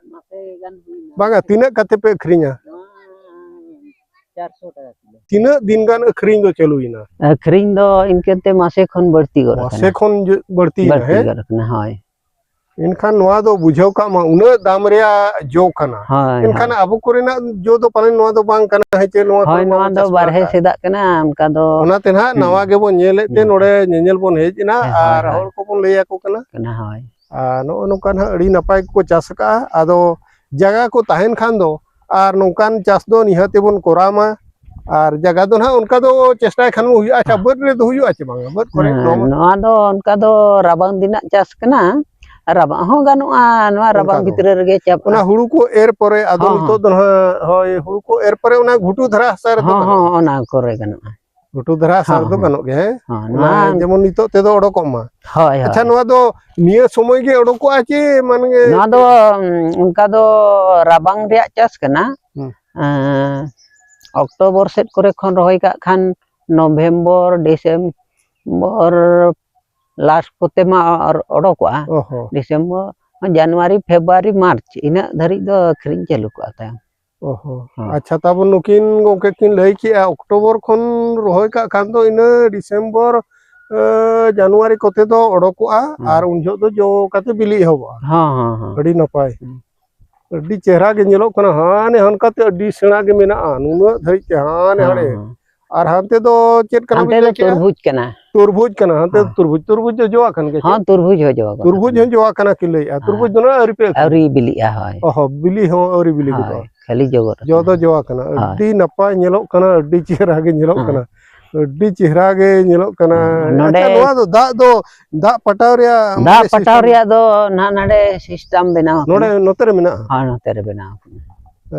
ᱵᱟᱝᱟ, ᱛᱤᱱᱟᱹᱜ ᱠᱟᱛᱮ ᱯᱮ ᱟᱹᱠᱷᱨᱤᱧᱟ? ᱪᱟᱨᱥᱚ ᱴᱟᱠᱟ ᱠᱤᱞᱳ᱾ ᱛᱤᱱᱟᱹᱜ ᱫᱤᱱ ᱜᱟᱱ ᱟᱹᱠᱷᱨᱤᱧ ᱫᱚ ᱪᱟᱹᱞᱩᱭᱮᱱᱟ? ᱟᱹᱠᱷᱨᱤᱧ ᱫᱚ ᱤᱱᱠᱟᱹᱛᱮ ᱢᱟᱥᱮ ᱠᱷᱚᱱ ᱵᱟᱹᱲᱛᱤ ᱜᱚᱫ ᱢᱟᱥᱮ ᱟᱠᱟᱱᱟ᱾ ᱠᱷᱚᱱ ᱡᱟᱹ-, ᱵᱟᱹᱲᱛᱤᱭᱮᱱᱟ, ᱵᱟᱹᱲᱛᱤ ᱦᱮᱸ? ᱜᱚᱫ ᱟᱠᱟᱱᱟ, ᱦᱳᱭ᱾ ᱮᱱᱠᱷᱟᱱ ᱱᱚᱣᱟ ᱫᱚ ᱵᱩᱡᱷᱟᱹᱣ ᱠᱟᱜ ᱢᱟ, ᱩᱱᱟᱹᱜ ᱫᱟᱢ ᱨᱮᱭᱟᱜ ᱡᱚ ᱠᱟᱱᱟ᱾ ᱦᱳᱭ, ᱮᱱᱠᱷᱟᱱ ᱦᱳᱭ᱾ ᱟᱵᱚ ᱠᱚᱨᱮᱱᱟᱜ ᱡᱚ ᱫᱚ ᱯᱟᱞᱮᱱ ᱱᱚᱣᱟ ᱫᱚ ᱵᱟᱝ ᱠᱟᱱᱟ, ᱦᱮᱸ ᱪᱮ? ᱱᱚᱣᱟ ᱦᱳᱭ, ᱠᱚᱨᱮ ᱱᱚᱣᱟ ᱵᱟᱵᱚ ᱫᱚ ᱪᱟᱥ ᱵᱟᱨᱦᱮ ᱵᱟᱲᱟ ᱠᱟᱜᱼᱟ᱾ ᱥᱮᱫᱟᱜ ᱠᱟᱱᱟ, ᱚᱱᱠᱟ ᱫᱚ ᱚᱱᱟᱛᱮ ᱱᱟᱦᱟᱜ ᱦᱩᱸ᱾ ᱱᱟᱣᱟ ᱜᱮᱵᱚᱱ ᱧᱮᱞᱮᱫ ᱛᱮ ᱦᱩᱸ᱾ ᱱᱚᱰᱮ ᱧᱮᱧᱮᱞ ᱵᱚᱱ ᱦᱮᱡ ᱮᱱᱟ ᱦᱮᱸ, ᱦᱳᱭ, ᱟᱨ ᱦᱳᱭ᱾ ᱦᱚᱲ ᱠᱚᱵᱚᱱ ᱞᱟᱹᱭ ᱟᱠᱚ ᱠᱟᱱᱟ᱾ ᱠᱟᱱᱟ, ᱦᱳᱭ᱾ ᱟᱨ ᱱᱚᱜᱼᱚ ᱱᱚᱝᱠᱟ ᱱᱟᱦᱟᱜ ᱟᱹᱰᱤ ᱱᱟᱯᱟᱭ ᱠᱚᱠᱚ ᱪᱟᱥ ᱟᱠᱟᱜᱼᱟ᱾ ᱟᱫᱚ ᱡᱟᱭᱜᱟ ᱠᱚ ᱛᱟᱦᱮᱱ ᱠᱷᱟᱱ ᱫᱚ ᱟᱨ ᱱᱚᱝᱠᱟᱱ ᱪᱟᱥ ᱫᱚ ᱱᱤᱦᱟᱹᱛ ᱜᱮᱵᱚᱱ ᱠᱚᱨᱟᱣ ᱢᱟ᱾ ᱟᱨ ᱡᱟᱭᱜᱟ ᱫᱚ ᱱᱟᱦᱟᱜ ᱚᱱᱠᱟ ᱫᱚ ᱪᱮᱥᱴᱟᱭ ᱠᱷᱟᱱ ᱵᱚᱱ ᱦᱩᱭᱩᱜᱼᱟ᱾ ᱟᱪᱪᱷᱟ, ᱵᱟᱹᱫᱽ ᱨᱮᱫᱚ ᱦᱩᱭᱩᱜᱼᱟ ᱪᱮ ᱵᱟᱝᱟ? ᱵᱟᱹᱫᱽ ᱠᱚᱨᱮ ᱦᱮᱸ, ᱱᱚᱣᱟ ᱢᱟ ᱱᱚᱣᱟ ᱫᱚ ᱚᱱᱠᱟ ᱫᱚ ᱨᱟᱵᱟᱝ ᱫᱤᱱᱟᱜ ᱪᱟᱥ ᱠᱟᱱᱟ᱾ ᱨᱟᱵᱟᱝ ᱦᱚᱸ ᱜᱟᱱᱚᱜᱼᱟ, ᱱᱚᱣᱟ ᱚᱱᱠᱟ ᱨᱟᱵᱟᱝ ᱫᱚ᱾ ᱵᱷᱤᱛᱨᱤ ᱨᱮᱜᱮ ᱪᱟᱵᱟᱜᱼᱟ᱾ ᱚᱱᱟ ᱦᱩᱲᱩ ᱠᱚ ᱮᱨ ᱯᱚᱨᱮ, ᱟᱫᱚ ᱦᱚᱸ, ᱱᱤᱛᱚᱜ ᱦᱚᱸ᱾ ᱫᱚ ᱱᱟᱦᱟᱜ, ᱦᱳᱭ, ᱦᱩᱲᱩ ᱠᱚ ᱮᱨ ᱯᱚᱨᱮ ᱚᱱᱟ ᱜᱷᱩᱴᱩ ᱫᱷᱟᱨᱟ ᱦᱟᱥᱟ ᱨᱮᱫᱚ ᱦᱚᱸ, ᱜᱟᱱᱚᱜᱼᱟ᱾ ᱦᱚᱸ, ᱚᱱᱟ ᱠᱚᱨᱮ ᱜᱟᱱᱚᱜᱼᱟ᱾ ᱜᱷᱩᱴᱩ ᱫᱷᱟᱨᱟ ᱦᱟᱥᱟ ᱦᱚᱸ, ᱨᱮᱫᱚ ᱦᱚᱸ᱾ ᱜᱟᱱᱚᱜ ᱜᱮᱭᱟ, ᱦᱮᱸ? ᱦᱚᱸ, ᱚᱱᱟ ᱱᱚᱣᱟ ᱡᱮᱢᱚᱱ ᱱᱤᱛᱚᱜ ᱛᱮᱫᱚ ᱚᱰᱚᱠᱚᱜ ᱢᱟ᱾ ᱦᱳᱭ, ᱟᱪᱪᱷᱟ, ᱦᱳᱭ᱾ ᱱᱚᱣᱟ ᱫᱚ ᱱᱤᱭᱟᱹ ᱥᱚᱢᱚᱭ ᱜᱮ ᱚᱰᱚᱠᱚᱜᱼᱟ ᱪᱮ ᱢᱟᱱᱮ ᱱᱚᱣᱟ ᱫᱚ, ᱩᱸ, ᱚᱱᱠᱟ ᱫᱚ ᱨᱟᱵᱟᱝ ᱨᱮᱭᱟᱜ ᱪᱟᱥ ᱠᱟᱱᱟ᱾ ᱦᱩᱸ᱾ ᱮᱸ, ᱚᱠᱴᱳᱵᱚᱨ ᱥᱮᱫ ᱠᱚᱨᱮ ᱠᱷᱚᱱ ᱨᱚᱦᱚᱭ ᱠᱟᱜ ᱠᱷᱟᱱ ᱱᱚᱵᱷᱮᱢᱵᱚᱨ, ᱰᱤᱥᱮᱢᱵᱚᱨ ᱞᱟᱥᱴ ᱠᱚᱛᱮ ᱢᱟ ᱚᱨ-, ᱚᱰᱚᱠᱚᱜᱼᱟ᱾ ᱚ ᱦᱚᱸ᱾ ᱰᱤᱥᱮᱢᱵᱚᱨ, ᱡᱟᱱᱩᱣᱟᱨᱤ, ᱯᱷᱮᱵᱽᱨᱩᱣᱟᱨᱤ, ᱢᱟᱨᱪ, ᱤᱱᱟᱹᱜ ᱫᱷᱟᱹᱨᱤᱡ ᱫᱚ ᱟᱹᱠᱷᱨᱤᱧ ᱪᱟᱹᱞᱩ ᱠᱚᱜᱼᱟ ᱛᱟᱭᱚᱢ᱾ ᱚ ᱦᱚᱸ᱾ ᱦᱮᱸ᱾ ᱟᱪᱪᱷᱟ, ᱛᱟᱵᱚᱱ ᱱᱩᱠᱤᱱ ᱜᱚᱢᱠᱮ ᱠᱤᱱ ᱞᱟᱹᱭ ᱠᱮᱜᱼᱟ, ᱚᱠᱴᱳᱵᱚᱨ ᱠᱷᱚᱱ ᱨᱚᱦᱚᱭ ᱠᱟᱜ ᱠᱷᱟᱱ ᱫᱚ ᱤᱱᱟᱹ ᱰᱤᱥᱮᱢᱵᱚᱨ, ᱮ, ᱡᱟᱱᱩᱣᱟᱨᱤ ᱠᱚᱛᱮ ᱫᱚ ᱚᱰᱚᱠᱚᱜᱼᱟ᱾ ᱦᱮᱸ᱾ ᱟᱨ ᱩᱱ ᱡᱚᱦᱚᱜ ᱫᱚ ᱡᱚ ᱠᱟᱛᱮ ᱵᱤᱞᱤ ᱮᱦᱚᱵᱚᱜᱼᱟ᱾ ᱦᱮᱸ, ᱦᱮᱸ, ᱦᱮᱸ᱾ ᱟᱹᱰᱤ ᱱᱟᱯᱟᱭ᱾ ᱦᱩᱸ᱾ ᱟᱹᱰᱤ ᱪᱮᱦᱨᱟ ᱜᱮ ᱧᱮᱞᱚᱜ ᱠᱟᱱᱟ, ᱦᱟᱱᱮ ᱦᱟᱱᱠᱟᱛᱮ ᱟᱹᱰᱤ ᱥᱮᱬᱟ ᱜᱮ ᱢᱮᱱᱟᱜᱼᱟ, ᱱᱩᱱᱟᱹᱜ ᱫᱷᱟᱹᱨᱤᱡ ᱛᱮ ᱦᱟᱱᱮ ᱦᱮᱸ, ᱦᱟᱱᱮ᱾ ᱦᱮᱸ᱾ ᱟᱨ ᱦᱟᱱᱛᱮ ᱫᱚ ᱪᱮᱫ ᱠᱟᱱᱟ ᱦᱟᱱᱛᱮ ᱵᱤᱱ ᱫᱚ ᱞᱟᱹᱭ ᱠᱮᱜᱼᱟ? ᱛᱩᱨᱵᱩᱡᱽ ᱠᱟᱱᱟ᱾ ᱛᱩᱨᱵᱩᱡᱽ ᱠᱟᱱᱟ, ᱦᱟᱱᱛᱮ ᱦᱮᱸ᱾ ᱛᱩᱨᱵᱩᱡᱽ, ᱛᱩᱨᱵᱩᱡᱽ ᱫᱚ ᱡᱚ ᱟᱠᱟᱱ ᱜᱮᱭᱟ ᱪᱮ? ᱦᱚᱸ, ᱛᱩᱨᱵᱩᱡᱽ ᱦᱚᱸ ᱡᱚ ᱜᱚᱫ ᱛᱩᱨᱵᱩᱡᱽ ᱟᱠᱟᱱᱟ᱾ ᱦᱚᱸ ᱡᱚ ᱟᱠᱟᱱᱟ ᱠᱤᱱ ᱞᱟᱹᱭᱮᱜᱼᱟ, ᱦᱮᱸ᱾ ᱛᱩᱨᱵᱩᱡᱽ ᱫᱚ ᱱᱟᱜ ᱟᱹᱣᱨᱤ ᱯᱮ ᱟᱹᱠᱷᱨᱤᱧᱟ᱾ ᱟᱹᱣᱨᱤ ᱵᱤᱞᱤᱜᱼᱟ, ᱦᱳᱭ᱾ ᱚ ᱦᱚᱸ, ᱵᱤᱞᱤ ᱦᱚᱸ ᱟᱹᱣᱨᱤ ᱵᱤᱞᱤ ᱦᱳᱭ, ᱜᱚᱫᱚᱜᱼᱟ᱾ ᱠᱷᱟᱹᱞᱤ ᱡᱚ ᱜᱚᱫ ᱡᱚ ᱫᱚ ᱟᱠᱟᱱᱟ᱾ ᱡᱚ ᱟᱠᱟᱱᱟ, ᱦᱳᱭ᱾ ᱟᱹᱰᱤ ᱱᱟᱯᱟᱭ ᱧᱮᱞᱚᱜ ᱠᱟᱱᱟ, ᱟᱹᱰᱤ ᱪᱮᱦᱨᱟ ᱜᱮ ᱧᱮᱞᱚᱜ ᱦᱮᱸ᱾ ᱠᱟᱱᱟ᱾ ᱟᱹᱰᱤ ᱪᱮᱦᱨᱟ ᱜᱮ ᱧᱮᱞᱚᱜ ᱠᱟᱱᱟ᱾ ᱦᱮᱸ, ᱱᱚᱰᱮ ᱟᱪᱪᱷᱟ, ᱱᱚᱣᱟ ᱫᱚ ᱫᱟᱜ ᱫᱚ, ᱫᱟᱜ ᱯᱟᱴᱟᱣ ᱨᱮᱭᱟᱜ ᱫᱟᱜ ᱢᱟᱱᱮ ᱯᱟᱴᱟᱣ system? ᱨᱮᱭᱟᱜ ᱫᱚ ᱱᱟᱦᱟᱜ ᱱᱚᱰᱮ system ᱵᱮᱱᱟᱣ ᱟᱠᱟᱱᱟ᱾ ᱱᱚᱰᱮ, ᱱᱚᱛᱮ ᱨᱮ ᱢᱮᱱᱟᱜᱼᱟ? ᱦᱳᱭ, ᱱᱚᱛᱮ ᱨᱮ ᱵᱮᱱᱟᱣ ᱟᱠᱟᱱᱟ᱾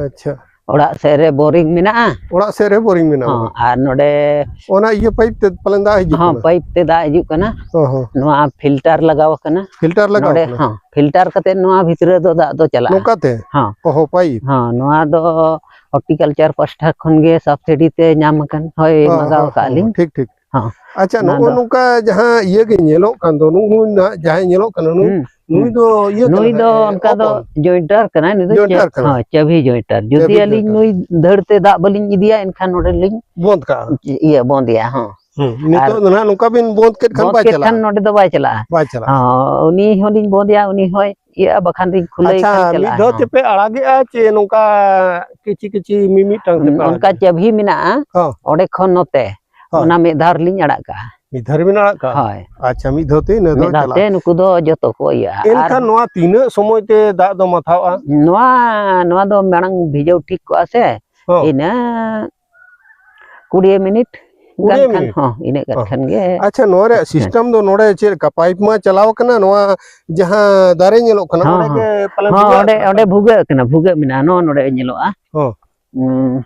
ᱟᱪᱪᱷᱟ᱾ ᱚᱲᱟᱜ ᱥᱮᱫ ᱨᱮ boring ᱢᱮᱱᱟᱜᱼᱟ᱾ ᱚᱲᱟᱜ ᱥᱮᱫ ᱨᱮ boring ᱢᱮᱱᱟᱜᱼᱟ᱾ ᱦᱚᱸ, ᱟᱨ ᱱᱚᱰᱮ ᱚᱱᱟ ᱤᱭᱟᱹ pipe ᱛᱮ ᱯᱟᱞᱮᱱ ᱫᱟᱜ ᱦᱤᱡᱩᱜ ᱦᱚᱸ, ᱠᱟᱱᱟ? Pipe ᱛᱮ ᱫᱟᱜ ᱦᱤᱡᱩᱜ ᱠᱟᱱᱟ᱾ ᱦᱚᱸ, ᱦᱚᱸ᱾ ᱱᱚᱣᱟ filter ᱞᱟᱜᱟᱣ ᱟᱠᱟᱱᱟ᱾ Filter ᱞᱟᱜᱟᱣ ᱱᱚᱰᱮ, ᱟᱠᱟᱱᱟ? ᱦᱚᱸ, filter ᱠᱟᱛᱮ ᱱᱚᱣᱟ ᱵᱷᱤᱛᱨᱤ ᱫᱚ ᱫᱟᱜ ᱫᱚ ᱪᱟᱞᱟᱜᱼᱟ᱾ ᱱᱚᱝᱠᱟ ᱛᱮ? ᱦᱚᱸ᱾ ᱚ ᱦᱚᱸ, pipe᱾ ᱦᱚᱸ, ᱱᱚᱣᱟ ᱫᱚ horticulture ᱯᱟᱥᱴᱟ ᱠᱷᱚᱱ ᱜᱮ subsidy ᱛᱮ ᱧᱟᱢ ᱟᱠᱟᱱ᱾ ᱦᱳᱭ, ᱦᱚᱸ, ᱢᱟᱜᱟᱣ ᱦᱚᱸ, ᱟᱠᱟᱫ ᱦᱚᱸ, ᱞᱤᱧ᱾ ᱴᱷᱤᱠ, ᱴᱷᱤᱠ᱾ ᱦᱚᱸ, ᱟᱪᱪᱷᱟ, ᱚᱱᱟ ᱱᱚᱜᱼᱚ ᱫᱚ ᱱᱚᱝᱠᱟ ᱡᱟᱦᱟᱸ ᱤᱭᱟᱹ ᱜᱮ ᱧᱮᱞᱚᱜ ᱠᱟᱱ ᱫᱚ, ᱱᱩᱜᱼᱩ ᱱᱟᱦᱟᱜ ᱡᱟᱦᱟᱸᱭ ᱧᱮᱞᱚᱜ ᱠᱟᱱᱟ, ᱱᱩᱭ, ᱦᱩᱸ, ᱱᱩᱭ ᱦᱩᱸ᱾ ᱫᱚ ᱤᱭᱟᱹ ᱱᱩᱭ ᱠᱟᱱᱟ, ᱫᱚ ᱦᱮᱸ, ᱚᱱᱠᱟ ᱫᱚ open᱾ Jointer ᱠᱟᱱᱟᱭ, ᱱᱩᱭ ᱫᱚ jointer ᱪᱮ-, ᱠᱟᱱᱟ᱾ ᱦᱳᱭ, ᱪᱟᱹᱵᱤ jointer᱾ ᱡᱩᱫᱤ ᱪᱟᱹᱵᱤ ᱟᱹᱞᱤᱧ jointer᱾ ᱱᱩᱭ ᱫᱷᱟᱹᱲ ᱛᱮ ᱫᱟᱜ ᱵᱟᱹᱞᱤᱧ ᱤᱫᱤᱭᱟ, ᱮᱱᱠᱷᱟᱱ ᱱᱚᱰᱮ ᱞᱤᱧ ᱵᱚᱱᱫ ᱠᱟᱜᱼᱟ᱾ ᱤᱭᱟᱹ, ᱵᱚᱱᱫᱮᱭᱟ, ᱦᱚᱸ᱾ ᱦᱩᱸ, ᱟᱨ ᱱᱤᱛᱚᱜ ᱫᱚ ᱱᱟᱦᱟᱜ ᱱᱚᱝᱠᱟ ᱵᱤᱱ ᱵᱚᱱᱫ ᱠᱮᱫ ᱠᱷᱟᱱ ᱵᱚᱱᱫ ᱵᱟᱭ ᱠᱮᱫ ᱪᱟᱞᱟᱜᱼᱟ᱾ ᱠᱷᱟᱱ ᱱᱚᱰᱮ ᱫᱚ ᱵᱟᱭ ᱪᱟᱞᱟᱜᱼᱟ᱾ ᱵᱟᱭ ᱪᱟᱞᱟᱜᱼᱟ᱾ ᱦᱚᱸ, ᱩᱱᱤ ᱦᱚᱸᱞᱤᱧ ᱵᱚᱱᱫᱮᱭᱟ, ᱩᱱᱤ ᱦᱚᱸᱭ ᱤᱭᱟᱹᱜᱼᱟ, ᱵᱟᱠᱷᱟᱱ ᱞᱤᱧ ᱠᱷᱩᱞᱟᱹᱭ ᱟᱪᱪᱷᱟ, ᱠᱷᱟᱱ ᱢᱤᱫ ᱪᱟᱞᱟᱜᱼᱟ, ᱫᱷᱟᱣ ᱦᱚᱸ᱾ ᱛᱮᱯᱮ ᱟᱲᱟᱜᱮᱜᱼᱟ ᱪᱮ ᱱᱚᱝᱠᱟ ᱠᱤᱪᱷᱤ ᱠᱤᱪᱷᱤ ᱢᱤᱢᱤᱫᱴᱟᱝ ᱛᱮᱯᱮ ᱚᱱᱠᱟ ᱟᱲᱟᱜᱮᱜᱼᱟ? ᱪᱟᱹᱵᱷᱤ ᱢᱮᱱᱟᱜᱼᱟ, ᱦᱚᱸ᱾ ᱚᱸᱰᱮ ᱠᱷᱚᱱ ᱱᱚᱛᱮ, ᱦᱳᱭ᱾ ᱚᱱᱟ ᱢᱤᱫ ᱫᱷᱟᱣ ᱨᱮᱞᱤᱧ ᱟᱲᱟᱜ ᱠᱟᱜᱼᱟ᱾ ᱢᱤᱫ ᱫᱷᱟᱣ ᱨᱮᱵᱤᱱ ᱟᱲᱟᱜ ᱠᱟᱜᱼᱟ? ᱦᱳᱭ᱾ ᱟᱪᱪᱷᱟ, ᱢᱤᱫ ᱫᱷᱟᱣ ᱛᱮ ᱤᱱᱟᱹ ᱫᱚ ᱢᱤᱫ ᱫᱷᱟᱣ ᱪᱟᱞᱟᱜᱼᱟ᱾ ᱛᱮ ᱱᱩᱠᱩ ᱫᱚ ᱡᱚᱛᱚ ᱠᱚ ᱤᱭᱟᱹᱜᱼᱟ᱾ ᱟᱨ ᱮᱱᱠᱷᱟᱱ ᱱᱚᱣᱟ ᱛᱤᱱᱟᱹᱜ ᱥᱚᱢᱚᱭ ᱛᱮ ᱫᱟᱜ ᱫᱚ ᱢᱟᱛᱷᱟᱣᱼᱟ? ᱱᱚᱣᱟ, ᱱᱚᱣᱟ ᱫᱚ ᱢᱟᱲᱟᱝ ᱵᱷᱤᱡᱟᱹᱣ ᱴᱷᱤᱠ ᱠᱚᱜᱼᱟ ᱥᱮ, ᱦᱚᱸ᱾ ᱤᱱᱟᱹ ᱠᱩᱲᱤ ᱢᱤᱱᱤᱴ ᱠᱩᱲᱤ ᱜᱟᱱ ᱠᱷᱟᱱ, ᱢᱤᱱᱤᱴ? ᱦᱚᱸ, ᱤᱱᱟᱹᱜ ᱜᱟᱱ ᱦᱚᱸ᱾ ᱠᱷᱟᱱ ᱜᱮ᱾ ᱟᱪᱪᱷᱟ, ᱱᱚᱣᱟ ᱨᱮᱭᱟᱜ system ᱫᱚ ᱱᱚᱰᱮ ᱪᱮᱫ ᱞᱮᱠᱟ? Pipe ᱢᱟ ᱪᱟᱞᱟᱣ ᱠᱟᱱᱟ, ᱱᱚᱣᱟ ᱡᱟᱦᱟᱸ ᱫᱟᱨᱮ ᱧᱮᱞᱚᱜ ᱠᱟᱱᱟ, ᱦᱚᱸ, ᱚᱸᱰᱮ ᱦᱚᱸ᱾ ᱜᱮ ᱯᱟᱞᱮ ᱦᱚᱸ, ᱵᱷᱩᱜᱟᱹᱜ ᱚᱸᱰᱮ, ᱠᱟᱱᱟ? ᱚᱸᱰᱮ ᱵᱷᱩᱜᱟᱹᱜ ᱠᱟᱱᱟ, ᱵᱷᱩᱜᱟᱹᱜ ᱢᱮᱱᱟᱜᱼᱟ, ᱱᱚᱣᱟ ᱱᱚᱰᱮ ᱧᱮᱞᱚᱜᱼᱟ᱾ ᱦᱚᱸ᱾ ᱦᱩᱸ᱾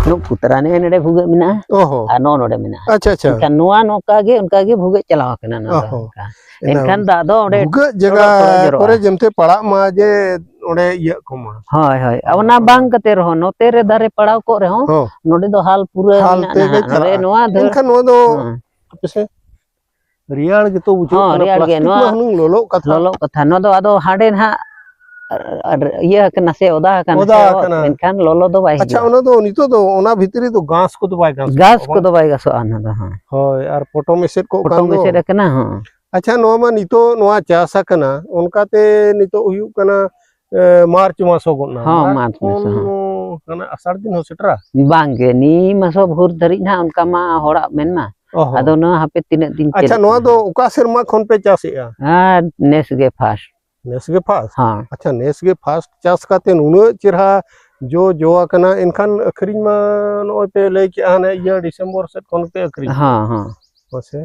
ᱱᱩᱠᱩ ᱛᱟᱨᱟ ᱱᱮᱜᱼᱮ ᱱᱚᱰᱮ ᱵᱷᱩᱜᱟᱹᱜ ᱢᱮᱱᱟᱜᱼᱟ᱾ ᱚ ᱦᱚᱸ᱾ ᱟᱨ ᱱᱚᱣᱟ ᱱᱚᱰᱮ ᱢᱮᱱᱟᱜᱼᱟ᱾ ᱟᱪᱪᱷᱟ, ᱟᱪᱪᱷᱟ᱾ ᱮᱱᱠᱷᱟᱱ ᱱᱚᱣᱟ ᱱᱚᱝᱠᱟ ᱜᱮ, ᱚᱱᱠᱟ ᱜᱮ ᱵᱷᱩᱜᱟᱹᱜ ᱪᱟᱞᱟᱣ ᱠᱟᱱᱟ ᱱᱚᱣᱟ ᱚ ᱫᱚ ᱦᱚᱸ᱾ ᱚᱱᱠᱟ᱾ ᱮᱱᱟ ᱮᱱᱠᱷᱟᱱ ᱫᱟᱜ ᱫᱚ ᱚᱸᱰᱮ ᱵᱷᱩᱜᱟᱹᱜ ᱡᱟᱭᱜᱟ ᱴᱚᱲᱚ ᱴᱚᱲᱚ ᱡᱚᱨᱚᱜᱼᱟ᱾ ᱠᱚᱨᱮ ᱡᱮᱢᱛᱮ ᱯᱟᱲᱟᱜ ᱢᱟ, ᱡᱮ ᱚᱸᱰᱮ ᱤᱭᱟᱹᱜ ᱠᱚ ᱢᱟ᱾ ᱦᱳᱭ, ᱦᱳᱭ᱾ ᱟᱨ ᱚᱱᱟ ᱦᱳᱭ᱾ ᱵᱟᱝ ᱠᱟᱛᱮ ᱨᱮᱦᱚᱸ ᱱᱚᱛᱮ ᱨᱮ ᱫᱟᱨᱮ ᱯᱟᱲᱟᱣ ᱠᱚᱜ ᱨᱮᱦᱚᱸ, ᱦᱚᱸ᱾ ᱱᱚᱰᱮ ᱫᱚ ᱦᱟᱞ ᱯᱩᱨᱟᱹ ᱦᱟᱞ ᱢᱮᱱᱟᱜᱼᱟ ᱛᱮᱜᱮ ᱱᱟᱦᱟᱜ᱾ ᱱᱚᱰᱮ ᱪᱟᱞᱟᱜᱼᱟ᱾ ᱱᱚᱣᱟ ᱫᱷᱟᱹᱨ-, ᱮᱱᱠᱷᱟᱱ ᱱᱚᱣᱟ ᱫᱚ ᱦᱮᱸ᱾ ᱦᱟᱯᱮ ᱥᱮ, ᱨᱮᱭᱟᱲ ᱜᱮᱛᱚ ᱵᱩᱡᱷᱟᱹᱜ ᱦᱚᱸ, ᱠᱟᱱᱟ, ᱨᱮᱭᱟᱲ ᱜᱮ᱾ ᱯᱞᱟᱥᱴᱤᱠ ᱱᱚᱣᱟ ᱢᱟ ᱦᱩᱱᱟᱹᱝ ᱞᱚᱞᱚᱜ ᱠᱟᱛᱷᱟ᱾ ᱞᱚᱞᱚᱜ ᱠᱟᱛᱷᱟ᱾ ᱱᱚᱣᱟ ᱫᱚ ᱟᱫᱚ ᱦᱟᱸᱰᱮ ᱱᱟᱦᱟᱜ ᱟᱨ, ᱟᱨ ᱤᱭᱟᱹ ᱟᱠᱟᱱᱟ ᱥᱮ, ᱚᱫᱟ ᱟᱠᱟᱱᱟ ᱚᱫᱟ ᱥᱮ, ᱟᱠᱟᱱᱟ᱾ ᱢᱮᱱᱠᱷᱟᱱ ᱞᱚᱞᱚ ᱫᱚ ᱵᱟᱭ ᱟᱪᱪᱷᱟ, ᱦᱤᱡᱩᱜᱼᱟ᱾ ᱚᱱᱟ ᱫᱚ ᱱᱤᱛᱚᱜ ᱫᱚ ᱚᱱᱟ ᱵᱷᱤᱛᱨᱤ ᱫᱚ ᱜᱷᱟᱥ ᱠᱚᱫᱚ ᱵᱟᱭ ᱜᱷᱟᱥ ᱜᱷᱟᱥ ᱠᱚᱜᱼᱟ, ᱵᱟᱝ? ᱠᱚᱫᱚ ᱵᱟᱭ ᱜᱷᱟᱥᱚᱜᱼᱟ ᱚᱱᱟ ᱫᱚ, ᱦᱮᱸ᱾ ᱦᱳᱭ, ᱟᱨ ᱯᱚᱴᱚᱢ ᱮᱥᱮᱫ ᱠᱚᱜ ᱠᱟᱱ ᱯᱚᱴᱚᱢ ᱫᱚ᱾ ᱮᱥᱮᱫ ᱟᱠᱟᱱᱟ, ᱦᱚᱸ᱾ ᱟᱪᱪᱷᱟ, ᱱᱚᱣᱟ ᱢᱟ ᱱᱤᱛᱚᱜ ᱱᱚᱣᱟ ᱪᱟᱥ ᱟᱠᱟᱱᱟ, ᱚᱱᱠᱟᱛᱮ ᱱᱤᱛᱚᱜ ᱦᱩᱭᱩᱜ ᱠᱟᱱᱟ, ᱮ, ᱢᱟᱨᱪ ᱢᱟᱥ ᱦᱚᱸ ᱜᱚᱫ ᱮᱱᱟ᱾ ᱦᱚᱸ, ᱢᱟᱨᱪ ᱢᱟᱨᱪ ᱢᱟᱥ, ᱠᱷᱚᱱ ᱦᱚᱸ᱾ ᱦᱟᱱᱮ ᱟᱥᱟᱲ ᱫᱤᱱ ᱦᱚᱸ ᱥᱮᱴᱮᱨᱟ? ᱵᱟᱝᱜᱮ, ᱱᱤᱭᱟᱹ ᱢᱟᱥ ᱦᱚᱸ ᱵᱷᱳᱨ ᱫᱷᱟᱹᱨᱤᱡ ᱱᱟᱦᱟᱜ ᱚᱱᱠᱟ ᱢᱟ ᱦᱚᱲᱟᱜ ᱢᱮᱱ ᱢᱟ᱾ ᱚ ᱦᱚᱸ᱾ ᱟᱫᱚ ᱱᱚᱣᱟ ᱦᱟᱯᱮ ᱛᱤᱱᱟᱹᱜ ᱫᱤᱱ ᱟᱪᱪᱷᱟ, ᱪᱟᱹᱞᱩᱜ ᱱᱚᱣᱟ ᱠᱟᱱᱟ᱾ ᱫᱚ ᱚᱠᱟ ᱥᱮᱨᱢᱟ ᱠᱷᱚᱱ ᱯᱮ ᱪᱟᱥᱮᱜᱼᱟ? ᱟᱨ ᱱᱮᱥ ᱜᱮ ᱯᱷᱟᱥᱴ᱾ ᱱᱮᱥ ᱜᱮ ᱯᱷᱟᱥᱴ? ᱦᱚᱸ᱾ ᱟᱪᱪᱷᱟ, ᱱᱮᱥ ᱜᱮ ᱯᱷᱟᱥᱴ ᱪᱟᱥ ᱠᱟᱛᱮ ᱱᱩᱱᱟᱹᱜ ᱪᱮᱨᱦᱟ ᱡᱚ, ᱡᱚ ᱟᱠᱟᱱᱟ, ᱮᱱᱠᱷᱟᱱ ᱟᱹᱠᱷᱨᱤᱧ ᱢᱟ ᱱᱚᱜᱼᱚᱭ ᱯᱮ ᱞᱟᱹᱭ ᱠᱮᱜᱼᱟ, ᱦᱟᱱᱮ ᱤᱭᱟᱹ ᱰᱤᱥᱮᱢᱵᱚᱨ ᱥᱮᱫ ᱠᱷᱚᱱ ᱯᱮ ᱟᱹᱠᱷᱨᱤᱧ ᱦᱚᱸ, ᱠᱮᱜᱼᱟ᱾ ᱦᱚᱸ᱾ ᱢᱟᱥᱮ᱾